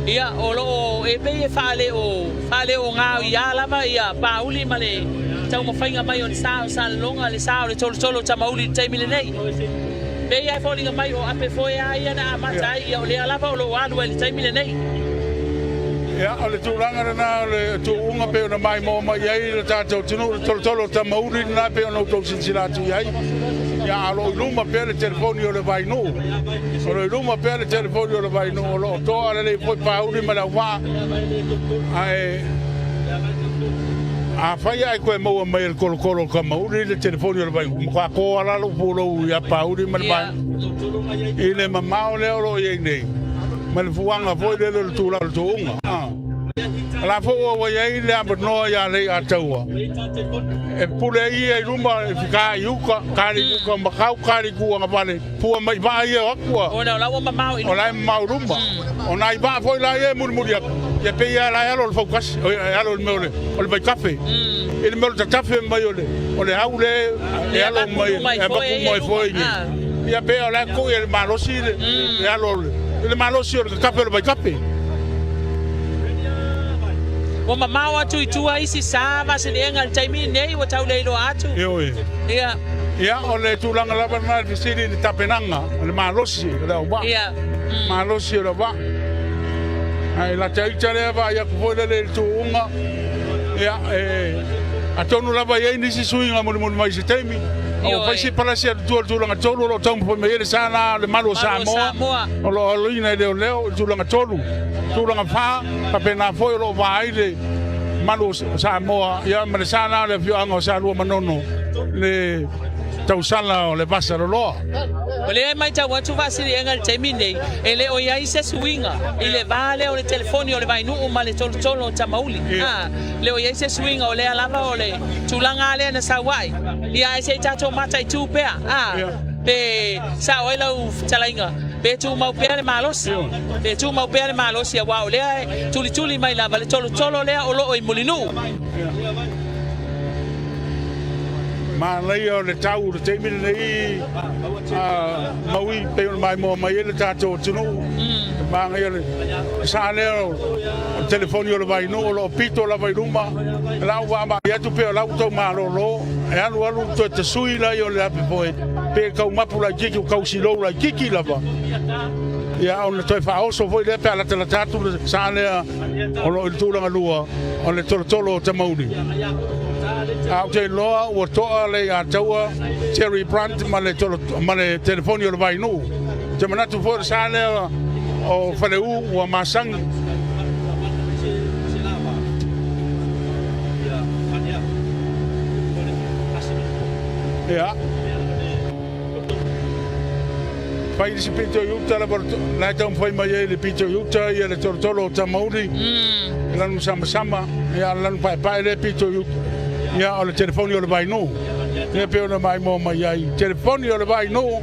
ia o lo o e pei e faaleo faaleogaoiā lava ia Pauli ma le taumafaiga mai o le sa o Salelologa, le sa o le tolotolo o Tamauli i le taimi lenei. Pei lava e foliga mai o ape foe a ia na amata ai, ia o lea lava o lo o alu ai i le taimi lenei. Ia, o le tulaga lena o le tuuga pei ona maimoa mai ai le tatou atunuu, le tolotolo o Tamauli lena pei ona outou silasila atu i ai. Ia, a o lo o i luma pea le telefoni o le Vainuu. O lo o i luma pea le telefoni o le Vainuu, o lo o toa lelei foi Pauli ma le auvaa. Ae afai ae koe maua mai e le tolotolo o Tamauli le telefoni o le Vainuu, matua toa la lou pulou ia Pauli ma le Vainuu i le mamao lea o lo o i ai nei, ma le fuaga foi lele o le tulaga o le tuuga. O la foi ua i ai le avanoa ia Leiataua e pule ai ia i luma e fika i uka, kali i uka makau, kali i kuagavale, fua mai vaa ia o atu a. Ona o la ua mamao i O la e mamao i luma. O nai vaa foi la ia e mulimuli atu, ia pei lava la e alo le fautasi, e alo i le mea o le vaitafe. I le mea o le tatafe mai o le au lea e alo mai, e avatu mai foe i Ia pei o la e kui e le malosi le alo o le malosi o le tatafe o le vaitafe. Ua mamao atu i tua isi sa vaaseleega i le taimi lenei ua tau le iloa atu. Ioe. Ia. Ia, o le tulaga lava lena i le fesili i le tapenaga, o le malosi o le auvaa. Ia. Malosi o le auvaa. Ae lata ita lea vaai atu foi lele i le tuuga, ia, e, atonu lava e i ai nisi suiga mulimuli mai i se taimi. A ua fai Ioe. si palasi atu tua i le tulaga tolu o lo o taumafai mai ai le sa la o le malu o Malu o Samoa, Samoa. o lo o aloina e leoleo i le tulaga tolu. Tulaga fa, faapena foi o lo o va ai le malu o Samoa, ia, ma le sa la o le afioaga o Salua Manono, le tausala o le vasa loloa. O lea e matau atu Vaasiliega i le taimi lenei, e le o i ai se suiga i le va lea o le telefoni o le Vainuu ma le tolotolo o Tamauli. A, le o i ai se suiga, o lea lava o le tulaga lea na sau ai. Ia, ae se i tatou mataitu pea, a, pe sao ai lau fetalaiga, pe tumau pea le malosi, pe tumau pea le malosi, aua o lea e tulituli mai lava le tolotolo lea o lo o i Mulinuu. Manaia o le tau i le taimi lenei a Maui pei ona maimoa mai ai le tatou atunuu. E manaia le sa lea o le telefoni o le Vainuu o lo o pito lava i luma. O lau vaavaai atu pei o la ua tau malolo, e alu alu toe tasui lai o le ape foi pe tau mapu laitiiti o tau silou laitiiti lava. Ia ona toe faaoso foi lea pe a latalata atu le sa lea o lo o i le tulaga lua o le tolotolo o Tamauli. A ou te iloa ua toa le ia taua Terry Brunt ma le, tolo, ma le telefoni o le Vainuu. Ou te manatu foi o le sa lea o Faleu ua masani. Ia. Fai le isi pito i uta lava la e taumafai mai ai le pito i uta ia le tolotolo o Tamauli. E lanu samasama, ia lanu paepae le pito i uta. Ia o le telefoni o le Vainuu. Ia pei ona maimoa mai ai. Telefoni o le Vainuu,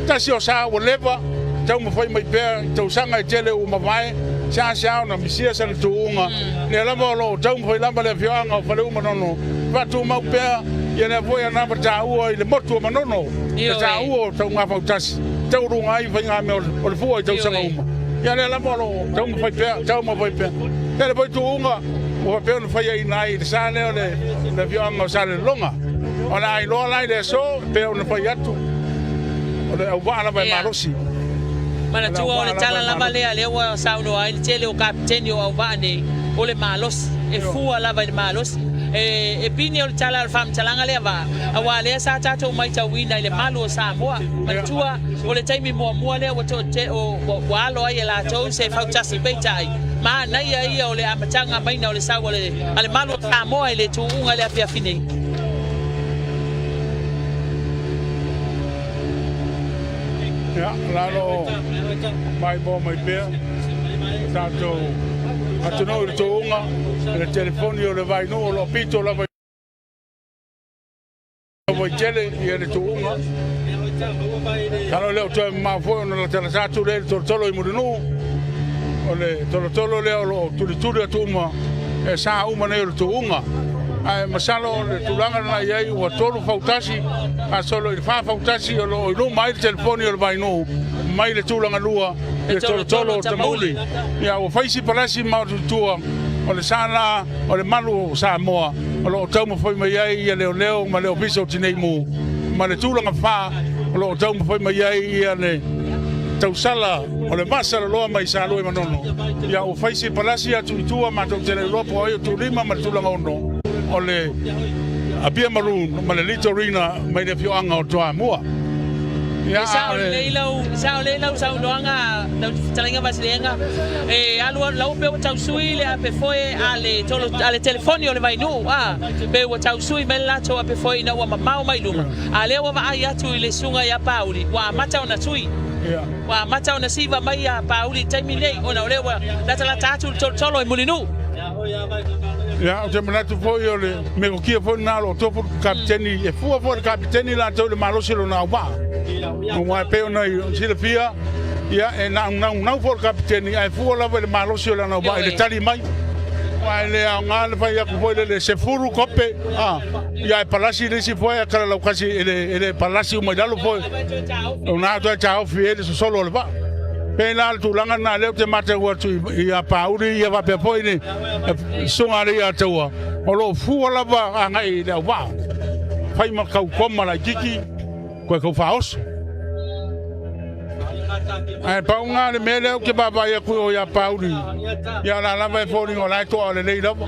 tasi o sa ua leva, taumafai mai pea i tausaga e tele ua mavae, seasea ona misia sana tuuga. Lea lava o lo o taumafai lava le afioaga o Faleu Manono, faatumau pea ia lea foi anava taua i le motu o Manono, le taua o Taugafautasi, taualuga ai faigamea o le fua i tausaga uma. Ia lea lava o lo o taumafai pea, taumafai pea. Tele foi tuuga ua faapea ona faiaina ai i le sa lea o le afioaga o Salelologa. O le a iloa la i le aso, pei ona fai atu, o le auvaa lava e malosi. Manatua o le tala lava lea lea ua saunoa ai le tele o kapiteni o auvaa nei, o le malosi, e fua lava i le malosi. E pine o le tala o le faamatalaga lea vaa, aua lea sa tatou matauina i le malu o Samoa. Manatua o le taimi muamua lea ua toate, ua alo ai e latou se fautasi, peitai, manaia ia o le amataga maina o le sau a le malu o Samoa i le tuuga i le afiafi nei. Ia, lalo o maimoa mai pea tatou atunuu i le tuuga i le telefoni o le Vainuu o lo o pito lava i tele ia le tuuga. Masalo le o toe mamao foi ona latalata atu lea i le tolotolo i Mulinuu. O le tolotolo lea o lo o tulituli atu uma e sa uma nei o le tuuga. Ae masalo o le tulaga lena i ai ua tolu fautasi faasolo i le fa fautasi o lo o i luma ai le telefoni o le Vainuu mai le tulaga lua i le tolotolo o Tamauli. Ia ua fai si palasi ma o tua o le sa la o le malu o Samoa o lo o taumafai mai ai ia leoleo ma le ofisa o Tinei Mu ma le tulaga fa o lo o taumafai mai ai ia le tausala o le vasaloloa mai Salua i Manono. Ia ua fai si palasi atu i tua matou te le iloa po o ai o Tulima ma le tulaga ono o le Apia Maroon ma le Litorina mai le afioaga o Toamua. Ia, e sao lelei lau, sao lelei lau saunoaga, lau fetalaiga Vasilega. E alu alu lau pe ua tausui le ape foe a le tolo a le telefoni o le Vainuu, a pe ua tausui mai le latou ape foe ina ua mamao mai luma. A lea ua vaai atu i le susuga ia Pauli, ua amata ona tui. Ua amata ona siva mai ia Pauli i le taimi nei, ona o lea ua latalata atu le tolotolo i Mulinuu. Ia, ou te manatu foi o le metotia foi lena o lo o tofu le kapiteni, e fua foi le kapiteni latou i le malosi o lona auvaa. Aua e pei ona silafia, ia, e naunau foi le kapiteni, ae fua lava i le malosi o lana auvaa i le tali mai. Aua e le aoga le fai atu foi lele, 10 kope, a, ia e palasi le isi foi ae kalalaukasi e le palasi uma i lalo foi. O na toe taofi ai le sosolo o le vaa. Pei la le tulaga lena lea ou te matau atu ia Pauli ia faapea foi le susuga a ia Taua, o lo o fua lava agai i le auvaa. Fai ma kau koma laititi, koe kau faaoso. Ae pau lena le mea lea ou te vaavaai atu i o ia Pauli, ia o la lava e foliga o la e toa lelei lava.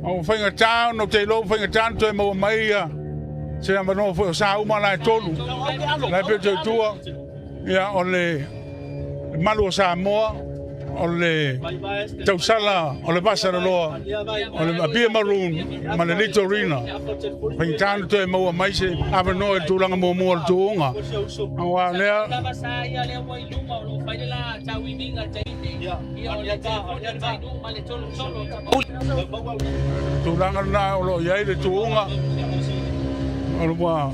Ua faigata ona ou te iloa ua faigata ona toe maua mai ia se avanoa foi o sa uma la e tolu. La e pei o tua, ia o le malu o Samoa, o le tausala o le Vasaloloa, o le Apia Maroon ma le Litorina. Faigata ona toe maua mai se avanoa i le tulaga muamua o le tuuga. Aua o lea... Tulaga lena o lo o i ai le tuuga o le ua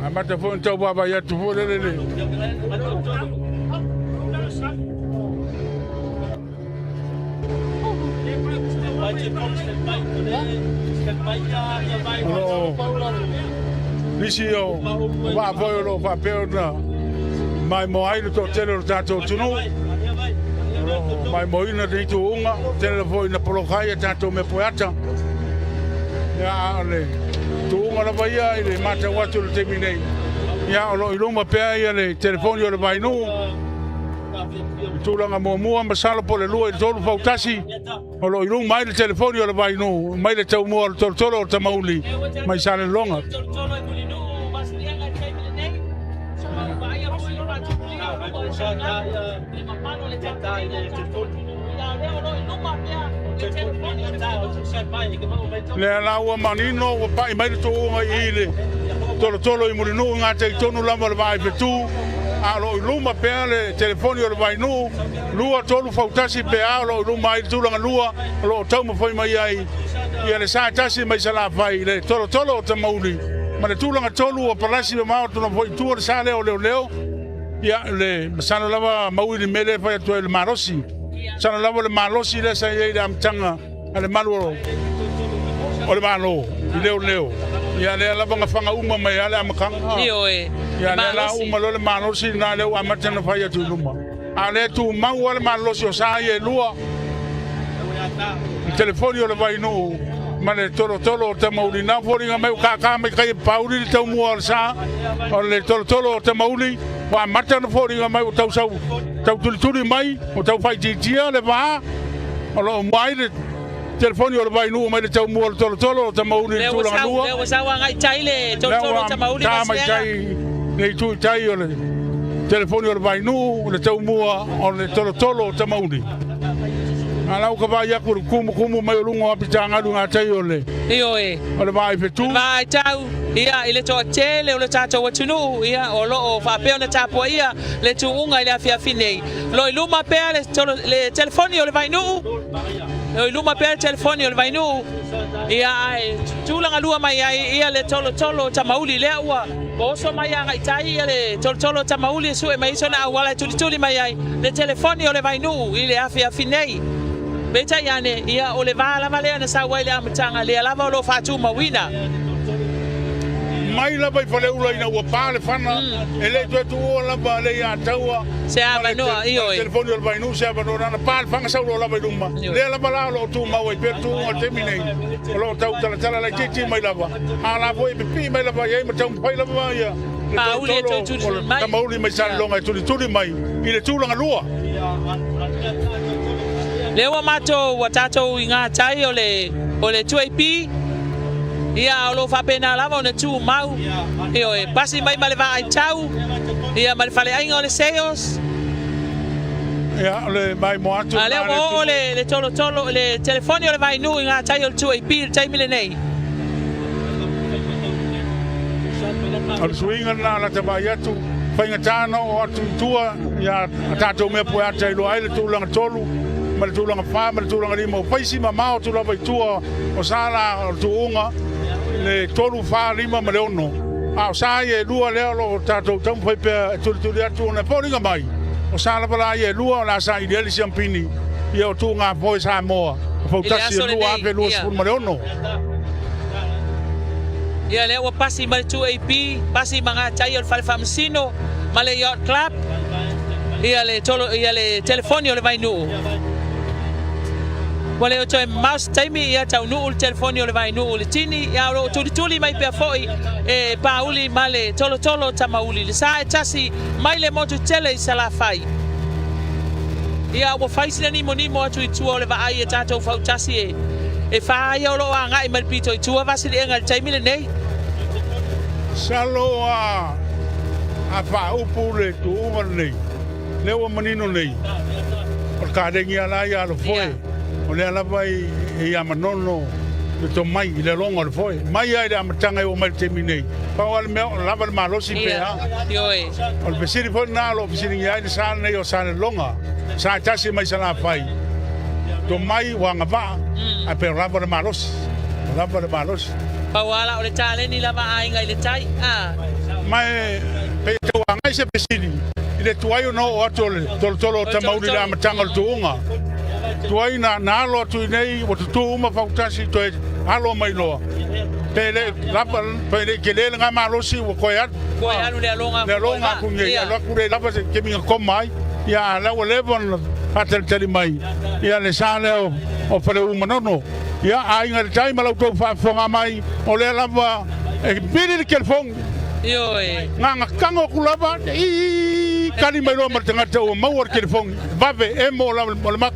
amata foi ona tau vaavaai atu foi lele le o lo o nisi o vaa foi o lo o faapea ona maimoa ai le toatele o le tatou atunuu, o lo o maimoaina lenei tuuga, tele foi ina poloka ai a tatou mea poeata. Ia, a o le tuuga lava ia i le matau atu i le taimi nei, ia o lo o i luma pea ia le telefoni o le Vainuu, tulaga muamua, masalo po o le 2 i le 3 fautasi, o lo o i luma ai le telefoni o le Vainuu mai le taumua o le tolotolo o Tamauli mai Salelologa. Lea la ua manino ua pai mai le tuuga i le tolotolo i Mulinuu i gatai tonu lava o le vaa i Fetu, a o lo o i luma pea le telefoni o le Vainuu, 2, 3 fautasi pe a o lo o i luma ai le tulaga lua o lo o taumafai mai ai ia le sa e tasi mai Salafai i le tolotolo o Tamauli ma le tulaga tolu ua palasi mamao atu lava foi i tua le sa lea o Leoleo. Ia, le masalo lava maui le mea lea e fai atu ai le malosi. Masalo lava le malosi lea sa i ai i le amataga a le malu o le Malo i Leoleo. Ia lea lava na faga uma mai lava le amataga. Ioe. Ia lea la uma loa le malosi lena lea ua amata ona fai atu i luma. A o lea e tumau lava le malolosi o sa ia e lua, le telefoni o le Vainuu ma le tolotolo o Tamauli. Na foliga mai ua kākā mai kai e Pauli le taumua o le sa o le tolotolo o Tamauli, ua amata ona foliga mai ua tau sau, tau tulituli mai, ua tau faaitiitia le va o lo o mua ai le telefoni o le Vainuu mai le taumua o le tolotolo o Tamauli i le tulaga lua. Lea ua sau agai tai le tolotolo o Tamauli ma Silega. Lea ua ta mai tai le itu i tai o le telefoni o le Vainuu, le taumua o le tolotolo o Tamauli. A la ua ka vaai atu i le kumukumu mai o luga o Apitagalu i gatai o le Ioe. o le vaa i Fetu. Vaa i tau, ia, i le toatele o le tatou atunuu, ia, o lo o faapea ona tapuaia le tuuga i le afiafi nei. Lo i luma pea le, tolo, le telefoni o le Vainuu, lo i luma pea le telefoni o le Vainuu, ia, ae tulaga lua mai ai ia le tolotolo o Tamauli, lea ua oso mai agai tai ia le tolotolo o Tamauli e sue mai ai sona auala e tulituli mai ai le telefoni o le Vainuu i le afiafi nei. Peitai ane, ia, o le va lava lea na sau ai le amataga, lea lava o lo o faatumauina. Mai lava i Faleula ina ua pa le fana, e le i toe tuua lava le ia Taua Se ma le avanoa, ioe. telefoni o le Vainuu se avanoa na pa le fana sau loa lava i luma. Lea lava la o lo o tumau ai pea le tuuga i le taimi nei, o lo o tau talatala laitiiti mai lava, a o la foi e pipii mai lava i ai ma taumafai lava ia le Mauli e tolotolo o tulituli le mai. Tamauli mai Salelologa e tulituli mai i le tulaga lua. Lea ua matou ua tatou i gatai o le o le 2AP ia o lo o faapena lava ona tumau, ioe, pasi mai ma le vaai tau ia ma le faleaiga o le sales. Ia, o le maimoa atu A lea lena ua le oo atunuu. le le tolotolo le telefoni o le Vainuu i gatai o le 2AP i le taimi lenei. O le suiga lena o lata vaai atu, faigata ona oo atu i tua ia a tatou mea pueata i loa ai le tulaga 3 ma le tulaga 4 ma le tulaga 5 o faisi mamao atu lava i tua o sa la o le tuuga le 3, 4, 5 ma le 6. A o sa ia e lua lea o lo o tatou taumafai pea e tulituli atu ona e foliga mai o sa lava la ia e lua o le a saili ai le siampini ia o tuuga foe Samoa o I le fautasi aso lenei, ia. 2026. Ia lea ua pasi ma le 2AP, pasi ma gatai o le Fale Faamasino ma le Yacht Club, ia le tolo, ia le telefoni o le Vainuu. Ua le o toe mamao se taimi, ia taunuu le telefoni o le Vainuu i le tini, ia o lo o tulituli mai pea foi e Pauli ma le tolotolo o Tamauli le sa e tasi mai le motu tele i Salafai. Ia ua fai sina nimonimo atu i tua o le vaai e tatou fautasi e e fa ia o lo o agai mai le pito i tua Vasiliega i le taimi lenei. Masalo a a faaupu le tuuga lenei, lea ua manino nei, o le kalegi lava la ia a le foe, o lea lava e ia Manono le tomai i le aloga o le foe. Mai lava i le amataga e oo mai i le taimi nei, pau lava le mea o lava le malosi pe a. O le fesili foi lena o lo o fesiligia ai le sa lenei o Salelologa, sa e tasi mai Salafai, tomai ua agavaa, ae pe o lava le malosi, o lava le malosi. Pau lava la o le taleni lava a Aiga i le Tai, a. Ma e pei e tau agai se fesili i le tuai ona oo atu o le tolotolo o Tamauli i le amataga o le tuuga. Tuai na alo atu i inei ua tutū uma fautasi toe alo mai loa. Pe le lava, pe le i tele lena malosi ua toe alu. Toe alu le aloga le aloga aku nei, alu atu le lava se kemiga koma ai. Ia a la ua leva ona faatalitali mai ia le sa lea o Faleu Manono. Ia Aiga i le Tai ma la outou faafofoga mai, o lea lava e vili le telefoni. Ioe. Gagatago atu lava, ii, tali mai loa ma le tagata ua maua le telefoni, vave, emo o le mata.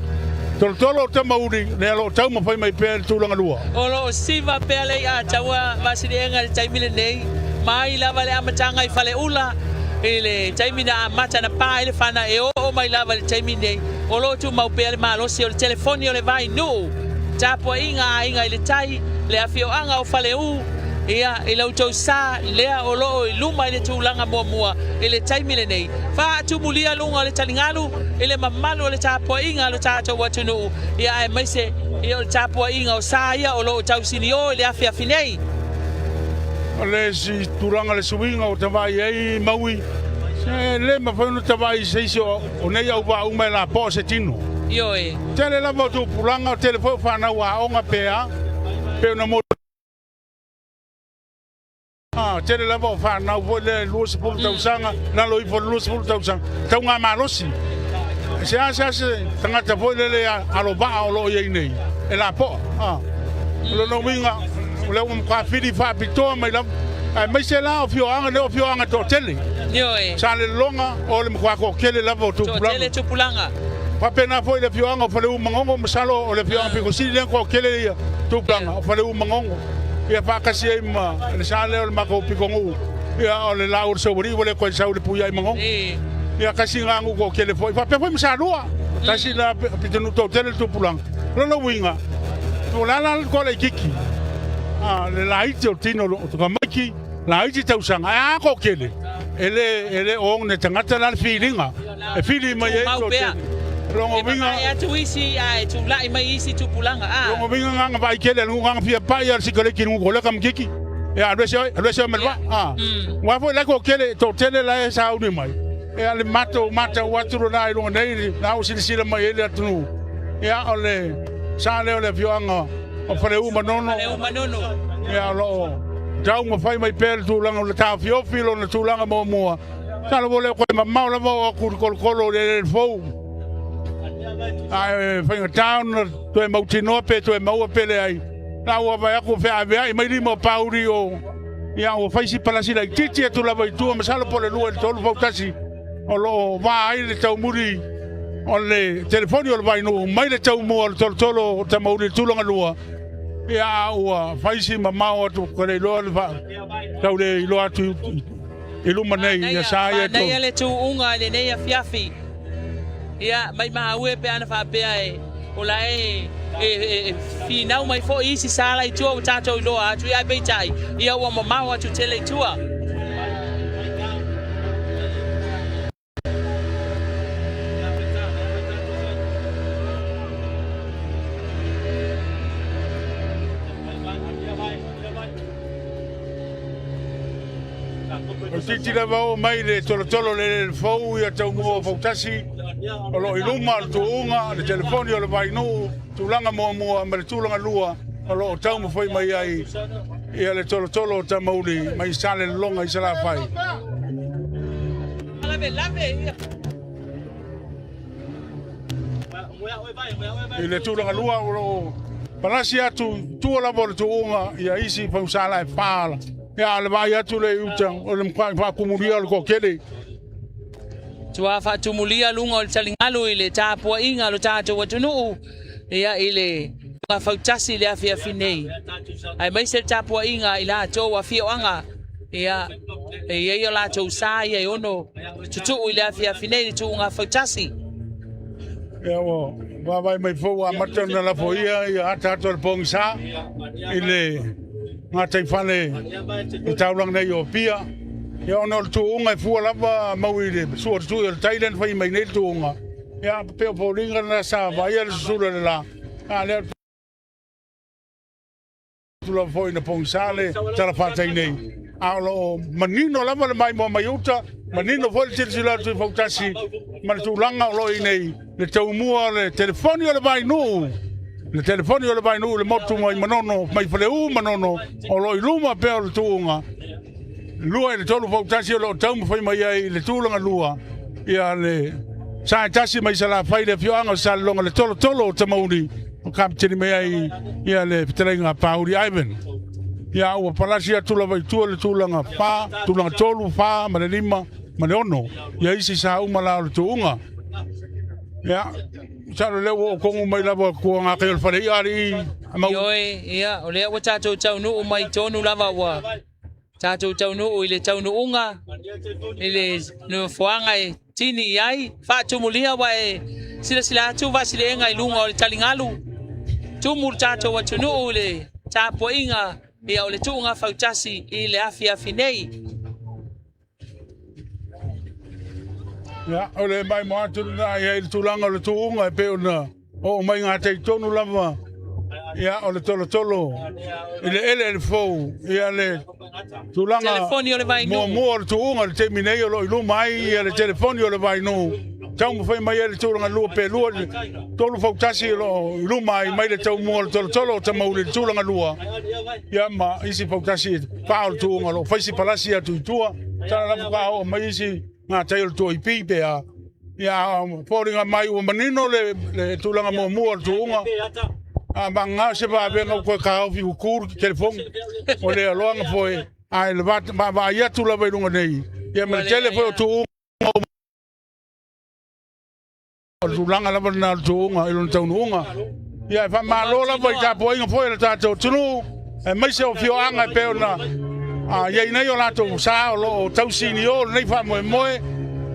Tolotolo o Tamauli, lea o lo o taumafai mai pea i le tulaga lua. O lo o siva pea le i'a taua Vasiliega i le taimi lenei, mai lava le amataga i Faleula i le taimi na amata na pa ai le fana e oo mai lava i le taimi nei, o lo o tumau pea le malosi o le telefoni o le Vainuu, tapuaiga a Aiga i le Tai, le afioaga o Faleu, ia, i la outou sa lea o lo o i luma i le tulaga muamua i le taimi lenei. Faatumulia luga o le taligalu i le mamalu o le tapuaiga a lo tatou atunuu, ia aemaise ia o le tapuaiga o sa ia o lo o tausinio i le afiafi nei. O le isi tulaga le suiga ua tavaai ai Maui, e le mafai ona tavaai i se isi o nei auvaa uma e lapoa se tino. Ioe. Tele lava o tupulaga, tele foi o fanau aoga pe a, pe ona mo A, tele lava o fanau foi lea i 20 tausaga, lalo ifo o le 20 tausaga, tauga malosi. Se a se a se tagata foi lele alovaa o lo o i ai nei, e lapoa. A, o lona uiga, o lea ua matua fili faapitoa mai lava, aemaise la o afioaga nei o afioaga toatele. Ioe. Salelologa o le matua toatele lava o tupulaga. Toatele tupulaga. Faapena foi i le afioaga o Faleu Magogo, masalo o le afioaga pito sili lea ona toatele ia tupulaga o Faleu Magogo. Ia faatasi ai ma le sa lea o le matou pitonuu, ia o le laau o le Saualii ua le toe sau i le Puiai Magogo. Ia tasi lena nuu toatele foi, faapea foi ma Salua, tasi lena pitonuu toatele le tupulaga. O lona uiga, o le a la le toa laitiiti, le laiti o le tino o tamaiti, laiti tausaga, ae a toatele, e le, e le o ona tagata la le filiga e fili mai ai Tumau pea. Lona E uiga, mamae atu isi ae tulai mai isi tupulaga. A. Lona uiga na na vaai tele a le nuu na fia pai a le sikareti i le nuu koleka ma titi. Ia alu ese oe, alu ese oe ma le vaa. A. Aua foi la e toatele, toatele la e sauni mai. Ia le matou matau atu lena i luga nei, la ua silasila mai ai le atunuu. Ia o le sa lea o le afioaga o Faleu Manono. Faleu Manono. Ia o lo o taumafai mai pea le tulaga o le taofiofi lona tulaga muamua. Masalo ua le toe mamao lava oo atu i le tolotolo o le eleele fou. Ae faigata ona toe mautinoa pe toe maua pe leai. La ua vaai atu ua feaveai mai lima o Pauli o ia ua fai si palasi laitiiti atu lava i tua masalo po o le 2 i le 3 fautasi o lo o va ai le taumuli o le telefoni o le Vainuu mai le taumua o le tolotolo o Tamauli i le tulaga lua. Ia a ua fai si mamao atu ua le iloa le tau le iloa atu i luma nei ia sa ia to. Manaia le tuuga i lenei afiafi. Ia, maimau e pe ana faapea e o la e e finau mai foi isi sa la i tua ua tatou iloa atu, ia ae peitai, ia ua mamao atu tele i tua. O titi lava oo mai le tolotolo le le fou ia taumua o fautasi o lo o i luma o le tuuga, le telefoni o le Vainuu, tulaga muamua ma le tulaga lua o lo o taumafai mai ai. Ia le tolotolo o Tamauli mai Salelologa i Salafai. I le tulaga lua o lo o palasi atu i tua lava o le tuuga ia isi fausala e fa. Ia le vaai atu le i uta o le matua faatumulia o le toatele. Tua faatumulia luga o le taligalu i le tapuaiga a lo tatou atunuu ia i le fautasi i le afiafi nei. Aemaise le tapuaiga i latou afioaga ia e i ai o latou sa ia e ono tutuu i le afiafi nei i le tuuga fautasi. Ia ua vaavaai mai foi ua amata ona lafoia ia ataata o le pogisa i le gataifale i taulaga nei o Apia. Ia ona o le tuuga e fua lava mau i le sua tutui o le tai lea na fai mai nei le tuuga. Ia pei o foliga na sa vaaia le susulu e le la. A lea atu lava foi ina pogisa le talafatai nei. A o lo o manino lava le maimoa mai uta, manino foi le silasila atu i fautasi ma le tulaga o lo o i nei le taumua o le telefoni o le Vainuu, le telefoni o le Vainuu i le motu mai Manono, mai Faleu Manono, o lo o i luma pea o le tuuga. 2 i le 3 fautasi o lo o taumafai mai ai i le tulaga lua ia le sa e tasi mai Salafai le afioaga o Salelologa le tolotolo o Tamauli o kapeteni mai ai ia le fetalaiga Pauli Ivan. Ia ua palasi atu lava i tua le tulaga 4, tulaga 3, 4 ma le 5 ma le 6 ia isi sa uma la o le tuuga. Ia, masalo lea ua oo tonu mai lava tua gakai o le fale i'a alii mau. Ioe, ia, o lea ua tatou taunuu mai tonu lava ua tatou taunuu i le taunuuga i le nofoaga e tini i ai. Faatumulia ua e silasila atu vaasileega i luga o le taligalu. Tumu le tatou atunuu i le tapuaiga ia o le tuuga fautasi i le afiafi nei. Ia, o le maimoa atu lena i ai le tulaga o le tuuga e pei ona oo mai gatai tonu lava ia o le tolotolo i le eleele fou ia le tulaga Telefoni o le Vainuu. muamua o le tuuga i le taimi nei o lo o i luma ai ia le telefoni o le Vainuu taumafai mai ai le tulaga lua pe lua tolu fautasi o lo o i luma ai mai le taumua o le tolotolo o Tamauli i le tulaga lua ia ma isi fautasi e fa o le tuuga o lo o fai si palasi atu i tua tala lava faatoa oo mai isi gatai o le tuaipi pe a ia foliga mai ua manino le, le tulaga muamua o le tuuga a vagana se vavega ua toe taofi ua tu le telefoni o le aloaga foi ae le vaavaai atu lava i luga nei ia ma le tele foi o tuuga O le tulaga lava lena o le tuuga i lona taunuuga. Ia e faamalo lava i tapuaiga foi a le tatou atunuu, aemaise o afioaga e pei ona i ai nei o latou sa o lo o tausinio lenei faamoemoe,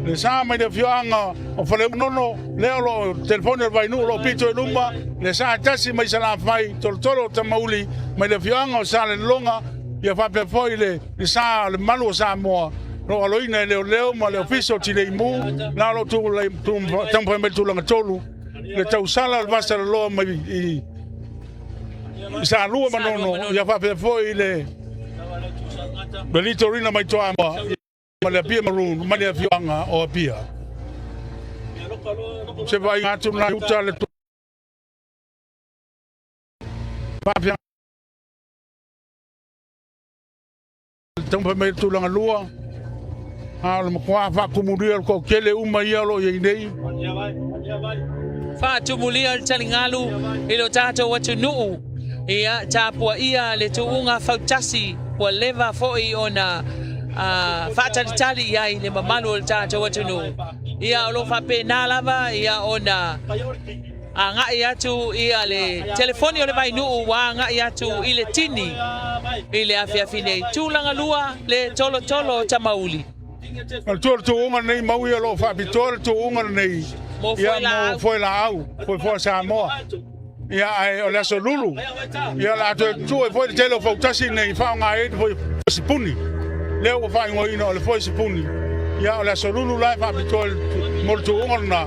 le sa mai le afioaga o Faleunono, lea o lo o telefoni o le Vainuu o lo o pito i luma, le sa e tasi mai Salafai, Tolotolo o Tamauli, mai le afioaga o Salelologa, ia faapea foi le sa o le malu o Samoa, o lo o aloina e Leoleo ma le Ofisa o Tinei Mu, la o lo o taumafai mai le tulaga tolu, le tausala o le Vasaloloa mai i Salua Manono, ia faapea foi le Litorina mai Toamua ma le Apia Maroon ma le afioaga o Apia. Se vaaiga atu lena i uta le faafia Taumafai mai le tulaga lua, a o le matua faatumulia o le toatele uma ia o lo o i ai nei. Faatumulia le taligalu i lo tatou atunuu, ia tapuaia le tuuga fautasi ua leva foi ona faatalitali i ai le mamalu o le tatou atunuu. Ia o lo o faapena lava ia ona agai atu ia le telefoni o le Vainuu ua agai atu i le tini i le afiafi nei. Tulaga lua le tolotolo o Tamauli. O le tuuga lenei mau ia o lo o faapitoa le tuuga lenei Mo ia foe mo foe laau, foe foa Samoa. Ia ae o le aso lulu, ia o le a toe tuu ai foi le tele o fautasi nei faaaoga ai le foe sipuni. Lea ua faaigoaina o le foe sipuni. Ia o le aso lulu la e faapitoa mo le tuuga lena.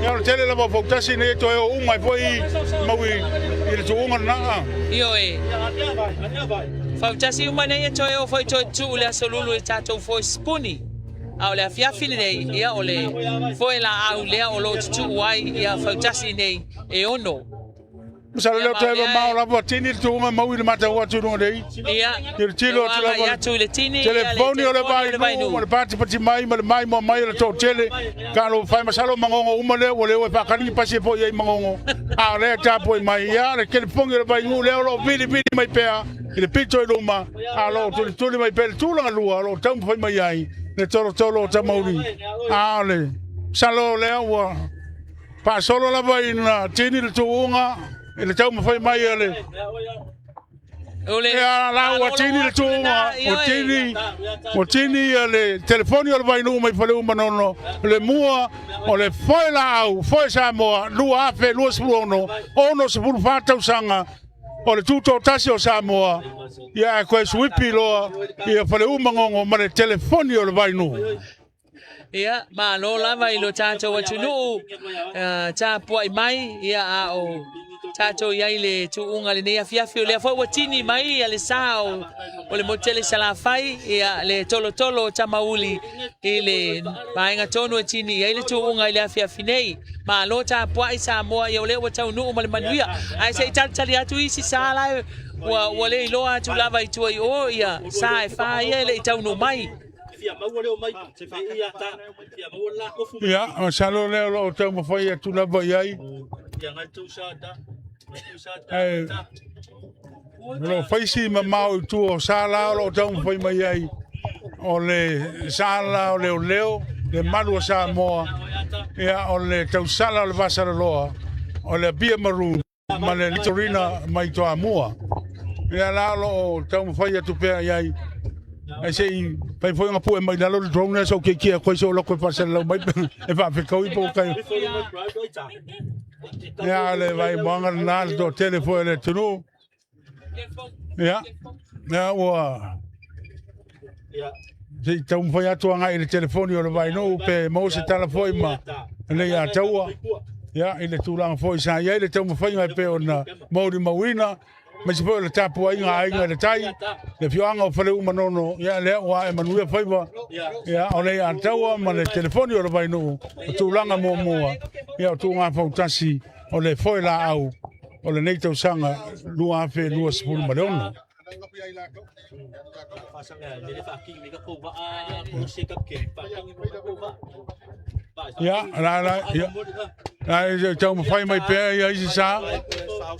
Ia o le tele lava o fautasi nei e toe o uma ai foi mau i le tuuga lena. Ioe. Fautasi uma nei e toe o foi toe tuu le aso lulu i tatou foe sipuni. A o le afiafi lenei, ia o le foe laau lea o lo o tutuu ai ia fautasi nei e ono. Masalo Ia lea ma toe o lea mamao e lava tini le tuuga mau i le matau atu i luga nei. Ia, I le tilo ua atu agai lava atu i le tini, ia le telefoni o le telefoni o le Vainuu ma Vainuu. le patipati mai ma le maimoa mai o le toatele. Talo fai masalo Magogo uma lea ua le o e faakali ni pasi e foi ai i Magogo. A o lea e tapuai mai ia le telefoni o le Vainuu lea o lo o vilivili mai pea i le pito i luma, a o lo o tulituli mai pea i le tulaga lua o lo o taumafai mai ai le tolotolo o Tamauli. A o le masalo lea ua faasolo lava ina tini le tuuga i le taumafai mai a le O le Ia la ua tini le malolo atu tuuga, lena, ua ioe. tini, ua tini ia le telefoni o le Vainuu mai Faleu Manono, le mua o le foe laau, foe Samoa, 2026, 64 tausaga o le tutoatasi o Samoa, ia ae toe suipi loa ia Faleu Magogo ma le telefoni o le Vainuu. Ia, malo lava i lo tatou atunuu tapuai mai, ia a o tatou i ai i le tuuga lenei afiafi. O lea foi ua tini mai ia le sa o, o le motu tele i Salafai, ia le tolotolo o Tamauli i le vaega tonu e tini i ai le tuuga i le afiafi nei. Malo tapuai Samoa, ia o lea ua taunuu ma le manuia. Ae se i talitali atu isi sa la e ua, ua le iloa atu lava i tua i o, ia sa e fa ia e le i taunuu mai. Ia, masalo lea o lo o taumafai atu lava i ai. Ae o lo o fai si mamao i tua o sa la o lo o taumafai mai ai o le sa la o leoleo, le malu o Samoa, ia o le tausala o le Vasaloloa, o le Apia Maroon ma le Litorina mai Toamua. Ia la o lo o taumafai atu pea i ai. Ae se i fai foi ona pue mai lalo le drone lea sou keiki a koe so loko e faasalalau mai e faafetaui po o kai. Ia le vai moanga lena le toatele foi o le atunuu. Ia, ia ua se i taumafai atu agai i le telefoni o le Vainuu pe maua se tala foi ma lelei ataua. Ia, i le tulaga foi sa i ai le taumafaiga e pei ona molimauina, aemaise foi o le tapuaiga a Aiga i le Tai, le afioaga o Faleu Manono, ia lea ua ae manuia faiva. Ia, o le Ataua ma le telefoni o le Vainuu, o tulaga muamua, ia o tuuga fautasi o le foe laau o lenei tausaga 2026. Ia, la la, ia. La e taumafai mai pea ia isi sa.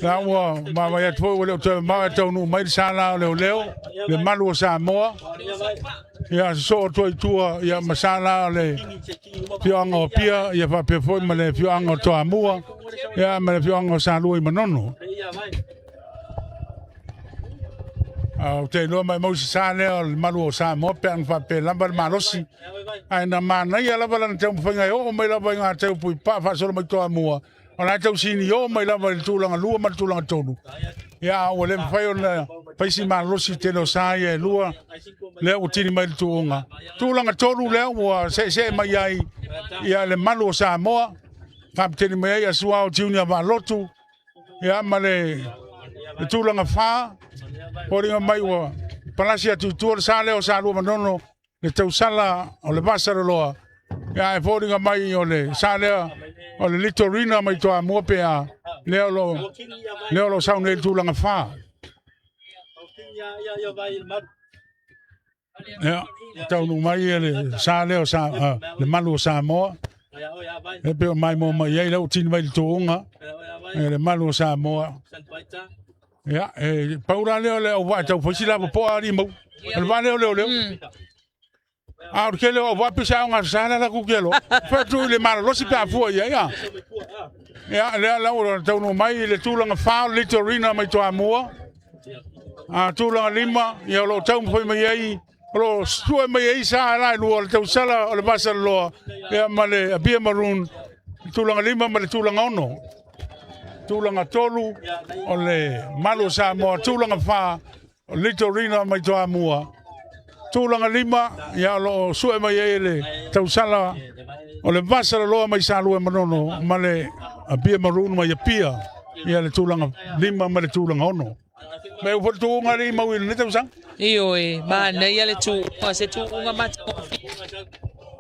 La ua vaavaai atu foi ua le o toe mamao e taunuu mai le sa la o leoleo, le malu o Samoa. Ia sosoo atu ai i tua ia ma sa la o le afioaga o Apia, ia faapea foi ma le afioaga o Toamua, ia ma le afioaga o Salua i Manono. A ou te iloa maumau se sa lea o le malu o Samoa pe ana faapea lava le malosi. Ae na manaia lava lana taumafaiga e oo mai lava i ngā tau puipaa faasolo mai Toamua. O la e tau sinio mai lava i le tulaga lua ma le tulaga tolu. Ia, a ua le mafai ona fai si malosi tele o sa ia e lua, lea ua tini mai le tuuga. Tulaga tolu lea ua seesee mai ai ia le malu o Samoa, kapeteni mai ai Asuao Junior Vaalotu, ia ma le tulaga fa, foliga mai ua palasi atu i tua le sa lea o Salua Manono, le tausala o le Vasaloloa, ia ae foliga mai o le sa lea o le Litorina mai Toamua pe a, lea o lo, lea o lo sau nei i le tulaga fa. Ia, taunuu mai le sa lea o sa, le malu o Samoa. E pei o maimoa mai ai, lea ua tini mai le tuuga, le malu o Samoa. Ia, e pau la lea o le auvaa e tau fai si lava poa alii mau. O le vaa lea o leoleo. A o le tele o auvaa pei sa aoga sa la la ku ke loa. Fai atu i le malolosi pe a fua i ai a. Ia, lea la ua taunuu mai i le tulaga fa o le Litorina mai Toamua. A tulaga lima, ia o lo o taumafai mai ai, o lo o sue mai ai sa la e lua o le tausala o le Vasaloloa, ia ma le Apia Maroon, tulaga lima ma le tulaga ono. Tulaga tolu o le Malu o Samoa, tulaga fa o Litorina mai Toamua, tulaga lima ia o lo o sue mai ai le tausala o le Vasaloloa mai Salua e Manono ma le Apia Maroon mai Apia, ia le tulaga lima ma le tulaga ono. Me u foi tuuga le mau i lenei tausaga. Ioe, manaia le tuuga, se tuuga matagofie.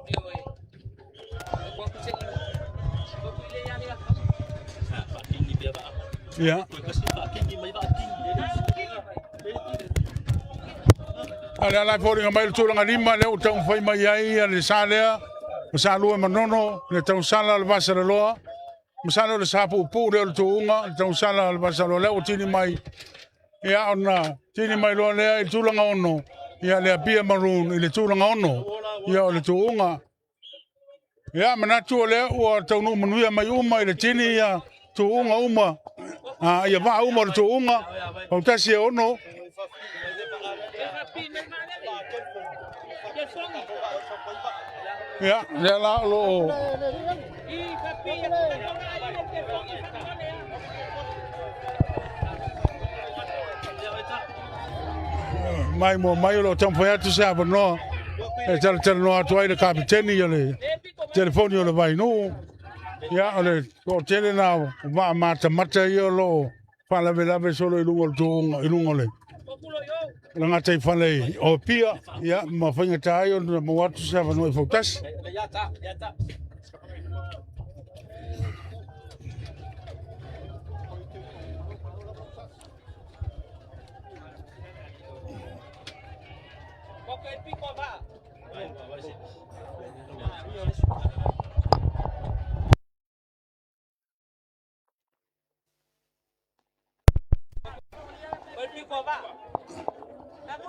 Ioe. Ia. A le ala e foliga mai le tulaga lima lea ua taumafai mai ai le sa lea o Salua e Manono, le tausala o le Vasalaloa. Masalo o le sa puupuu lea o le tuuga, le tausala o le Vasalaloa lea ua tini mai. Ia ona tini mai loa lea i le tulaga 6, ia le Apia Maroon i le tulaga 6, ia o le tuuga. Ia manatu o lea ua taunuu manuia mai uma i le tini ia tuuga uma, ia vaa uma o le tuuga, fautasi e 6. Ia, lea la o lo o maimoa mai o lo o taumafai atu se avanoa e talatalanoa atu ai le kapeteni o le telefoni o le Vainuu. Ia, o le toatele lena o vaa matamata ia o lo o faalavelave solo i luga o le tuuga, i luga o le gataifale o Apia, ia, ma faigata ai ona maua atu se avanoa i fautasi.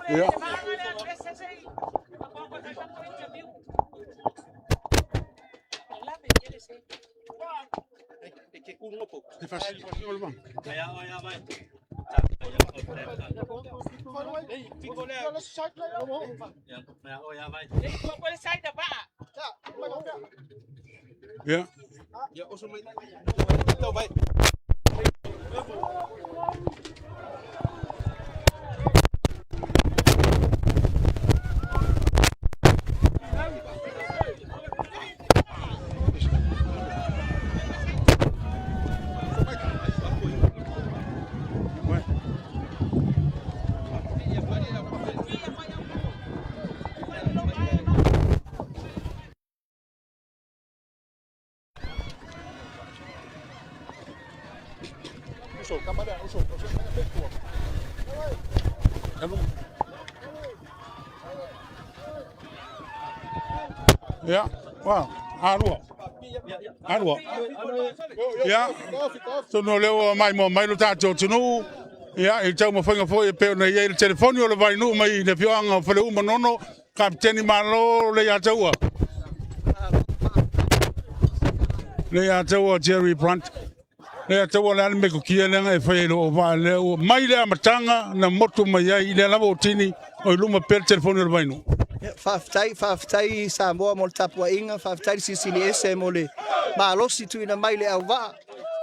Ia. Ia. Ia, wa, alua. Alua. Ia, tonu o lea ua maimoa mai lo tatou atunuu. Ia, i taumafaiga foi e pei ona i ai le telefoni o le Vainuu mai le afioaga o Faleu Manono, Kapeteni Malo Leiataua. Leiataua Jerry Brunt. Leiataua le a le metotia lea na e faia i lou vaa lea ua mai le amataga na motu mai ai i lea lava ua tini o i luma pea le telefoni o le Vainuu. Faafetai, faafetai Samoa mo le tapuaiga, faafetai le Silisili Ese mo le malosi tuuina mai i le auvaa.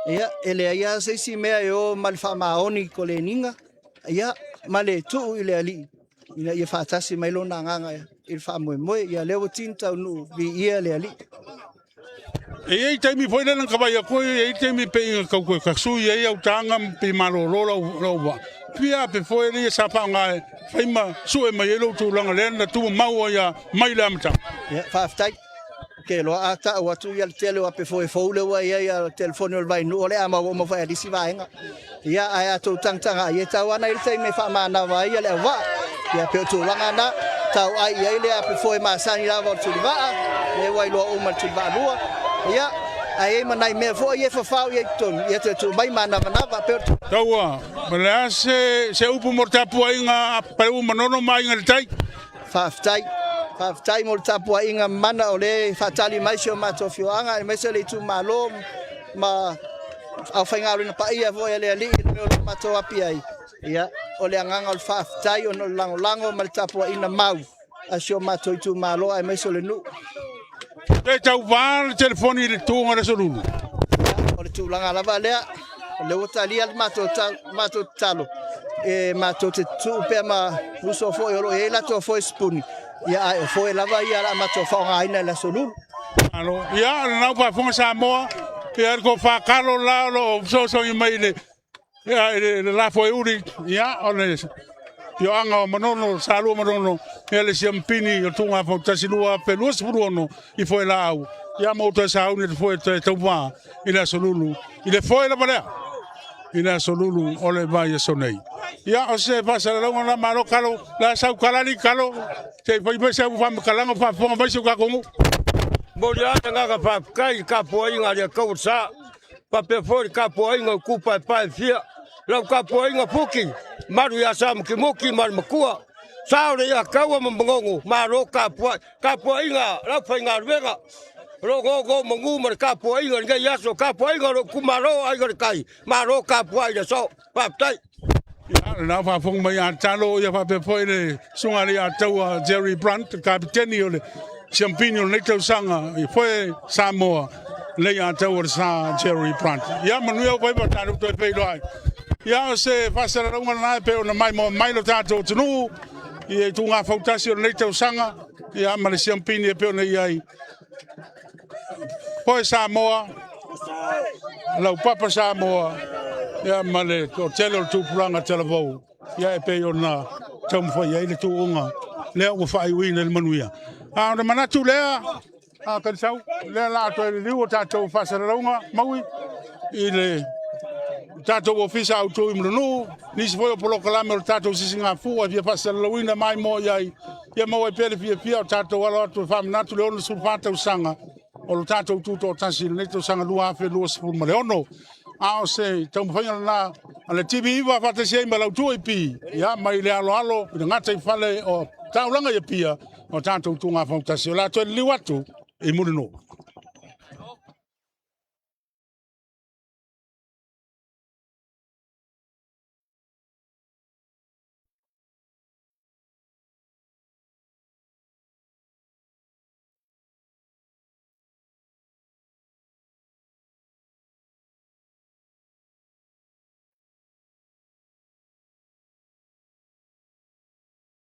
Ia, e leai lava se isi mea e o ma le faamaoni i koleniga, ia, ma le tuu i le Alii ina ia faatasi mai lona agaga i le faamoemoe. Ia, lea ua tini taunuu, viia le Alii. E i ai taimi foi lea na ta vaai atu ai, e i ai taimi pei na tau toe tasui ai au taga ma pei malolo lau vaa. Pia pe foe lea sa faaaoga e fai ma sue mai ai lou tulaga lea na tumau ai lava mai le amataga. Ia, faafetai. Ou te iloa a tau atu ia le tele o ape foe fou lea ua i ai a le telefoni o le Vainuu, o le a maua uma foi e le isi vaega. Ia, ae a tou tagatagai, e tau ana i le taimi e faamanava ai le auvaa. Ia, pei o tulaga na, tauai i ai le ape foe masani lava o le tulivaa, lea ua iloa uma e le tulivaa lua. Ia, ae i ai ma nai mea foi ia e fafao i ai i totonu, ia toe tuu mai manavanava, pei o le tulaga. Taua, o le a se upu mo le tapuaiga a Paleuu Manono ma Aiga i le Tai? Faafetai. Faafetai mo le tapuaiga mana o lea e faatali mai si o matou afioaga aemaise le itumalo ma aufaigaluega paia foi a le Alii i le mea o lo o matou api ai. Ia, o le agaga o le faafetai ona o le lagolago ma le tapuaiga mau a si o matou itumalo aemaise o le nuu. Pe tauva le telefoni i le tuga o le Aso Lulu. Ia, o le tulaga lava lea, o lea ua talia le matou matou tatalo, e matou te tuu pea ma uso foi o lo o i ai latou foe sipuni, ia ae o foe lava ia o le a matou faaaogaina i le Aso Lulu. Malo. Ia, o lena ua faafofoga Samoa, ia le tofa Kalo la o lo o fesoasoani mai i le Ia, i le lafoeuli, ia, o le afioaga o Manono, Salua Manono, ia le siamupini o Tugafautasi 2026 i Foelaau, ia ma outou sauni le foe toe tauva i le Aso Lulu, i le foe lava lea. i le aso Lulu o le vaiaso nei. Ia, o se faasalalauga lena, malo kalo, la sau kalali kalo, se i fai mai sau faamatalaga o faafofoga mai si o tatou nuu. Momoli lava le agaga faafetai i le tapuaiga a le Atua sa, faapea foi le tapuaiga o itupa e pae fia. Lau tapuaiga Futi, malu ia Samutimuti ma le Matua, sao le Iataua ma Manono, malo tapuai. Tapuaiga a le aufaigaluega o lo o nonomanu ma le tapuaiga i lenei aso, tapuaiga a lou itumalo o Aiga i le Tai, malo tapuai i le aso. Faafetai. Ia, lena ua faafofoga mai ia Talo, ia faapea foi le susuga i le Ataua Jerry Brunt, le kapiteni o le siampini o lenei tausaga i foe Samoa, le Ataua le sa Jerry Brunt. Ia manuia ua faiva tatou toe feiloai. Ia, o se faasalalauga lena e pei ona maimoa mai lo tatou atunuu i ituga fautasi o lenei tausaga, ia ma le siampini e pei ona i ai. Foe Samoa, laupapa Samoa, ia ma le toatele o le tupulaga talavou, ia e pei ona taumafai ai le tuuga lea ua faaiuina i le manuia. A o le manatu lea, a Kanisau, lea la toe liliu o tatou faasalalauga maui i le tatou ofisa autu i Mulinuu, nisi foi o polokalame o le tatou sisigafua e fia faasalalauina maimoa i ai, ia maua ai pea le fiafia o tatou alo atu e faamanatu le 64 tausaga o lo tatou tutoatasi i lenei tausaga 2026. A o se taumafaiga lena a le TV9 faatasi ai ma lau 2AP, ia, mai le aloalo i le gataifale o taulaga i Apia o tatou tuga fautasi. O le a toe liliu atu i Mulinuu.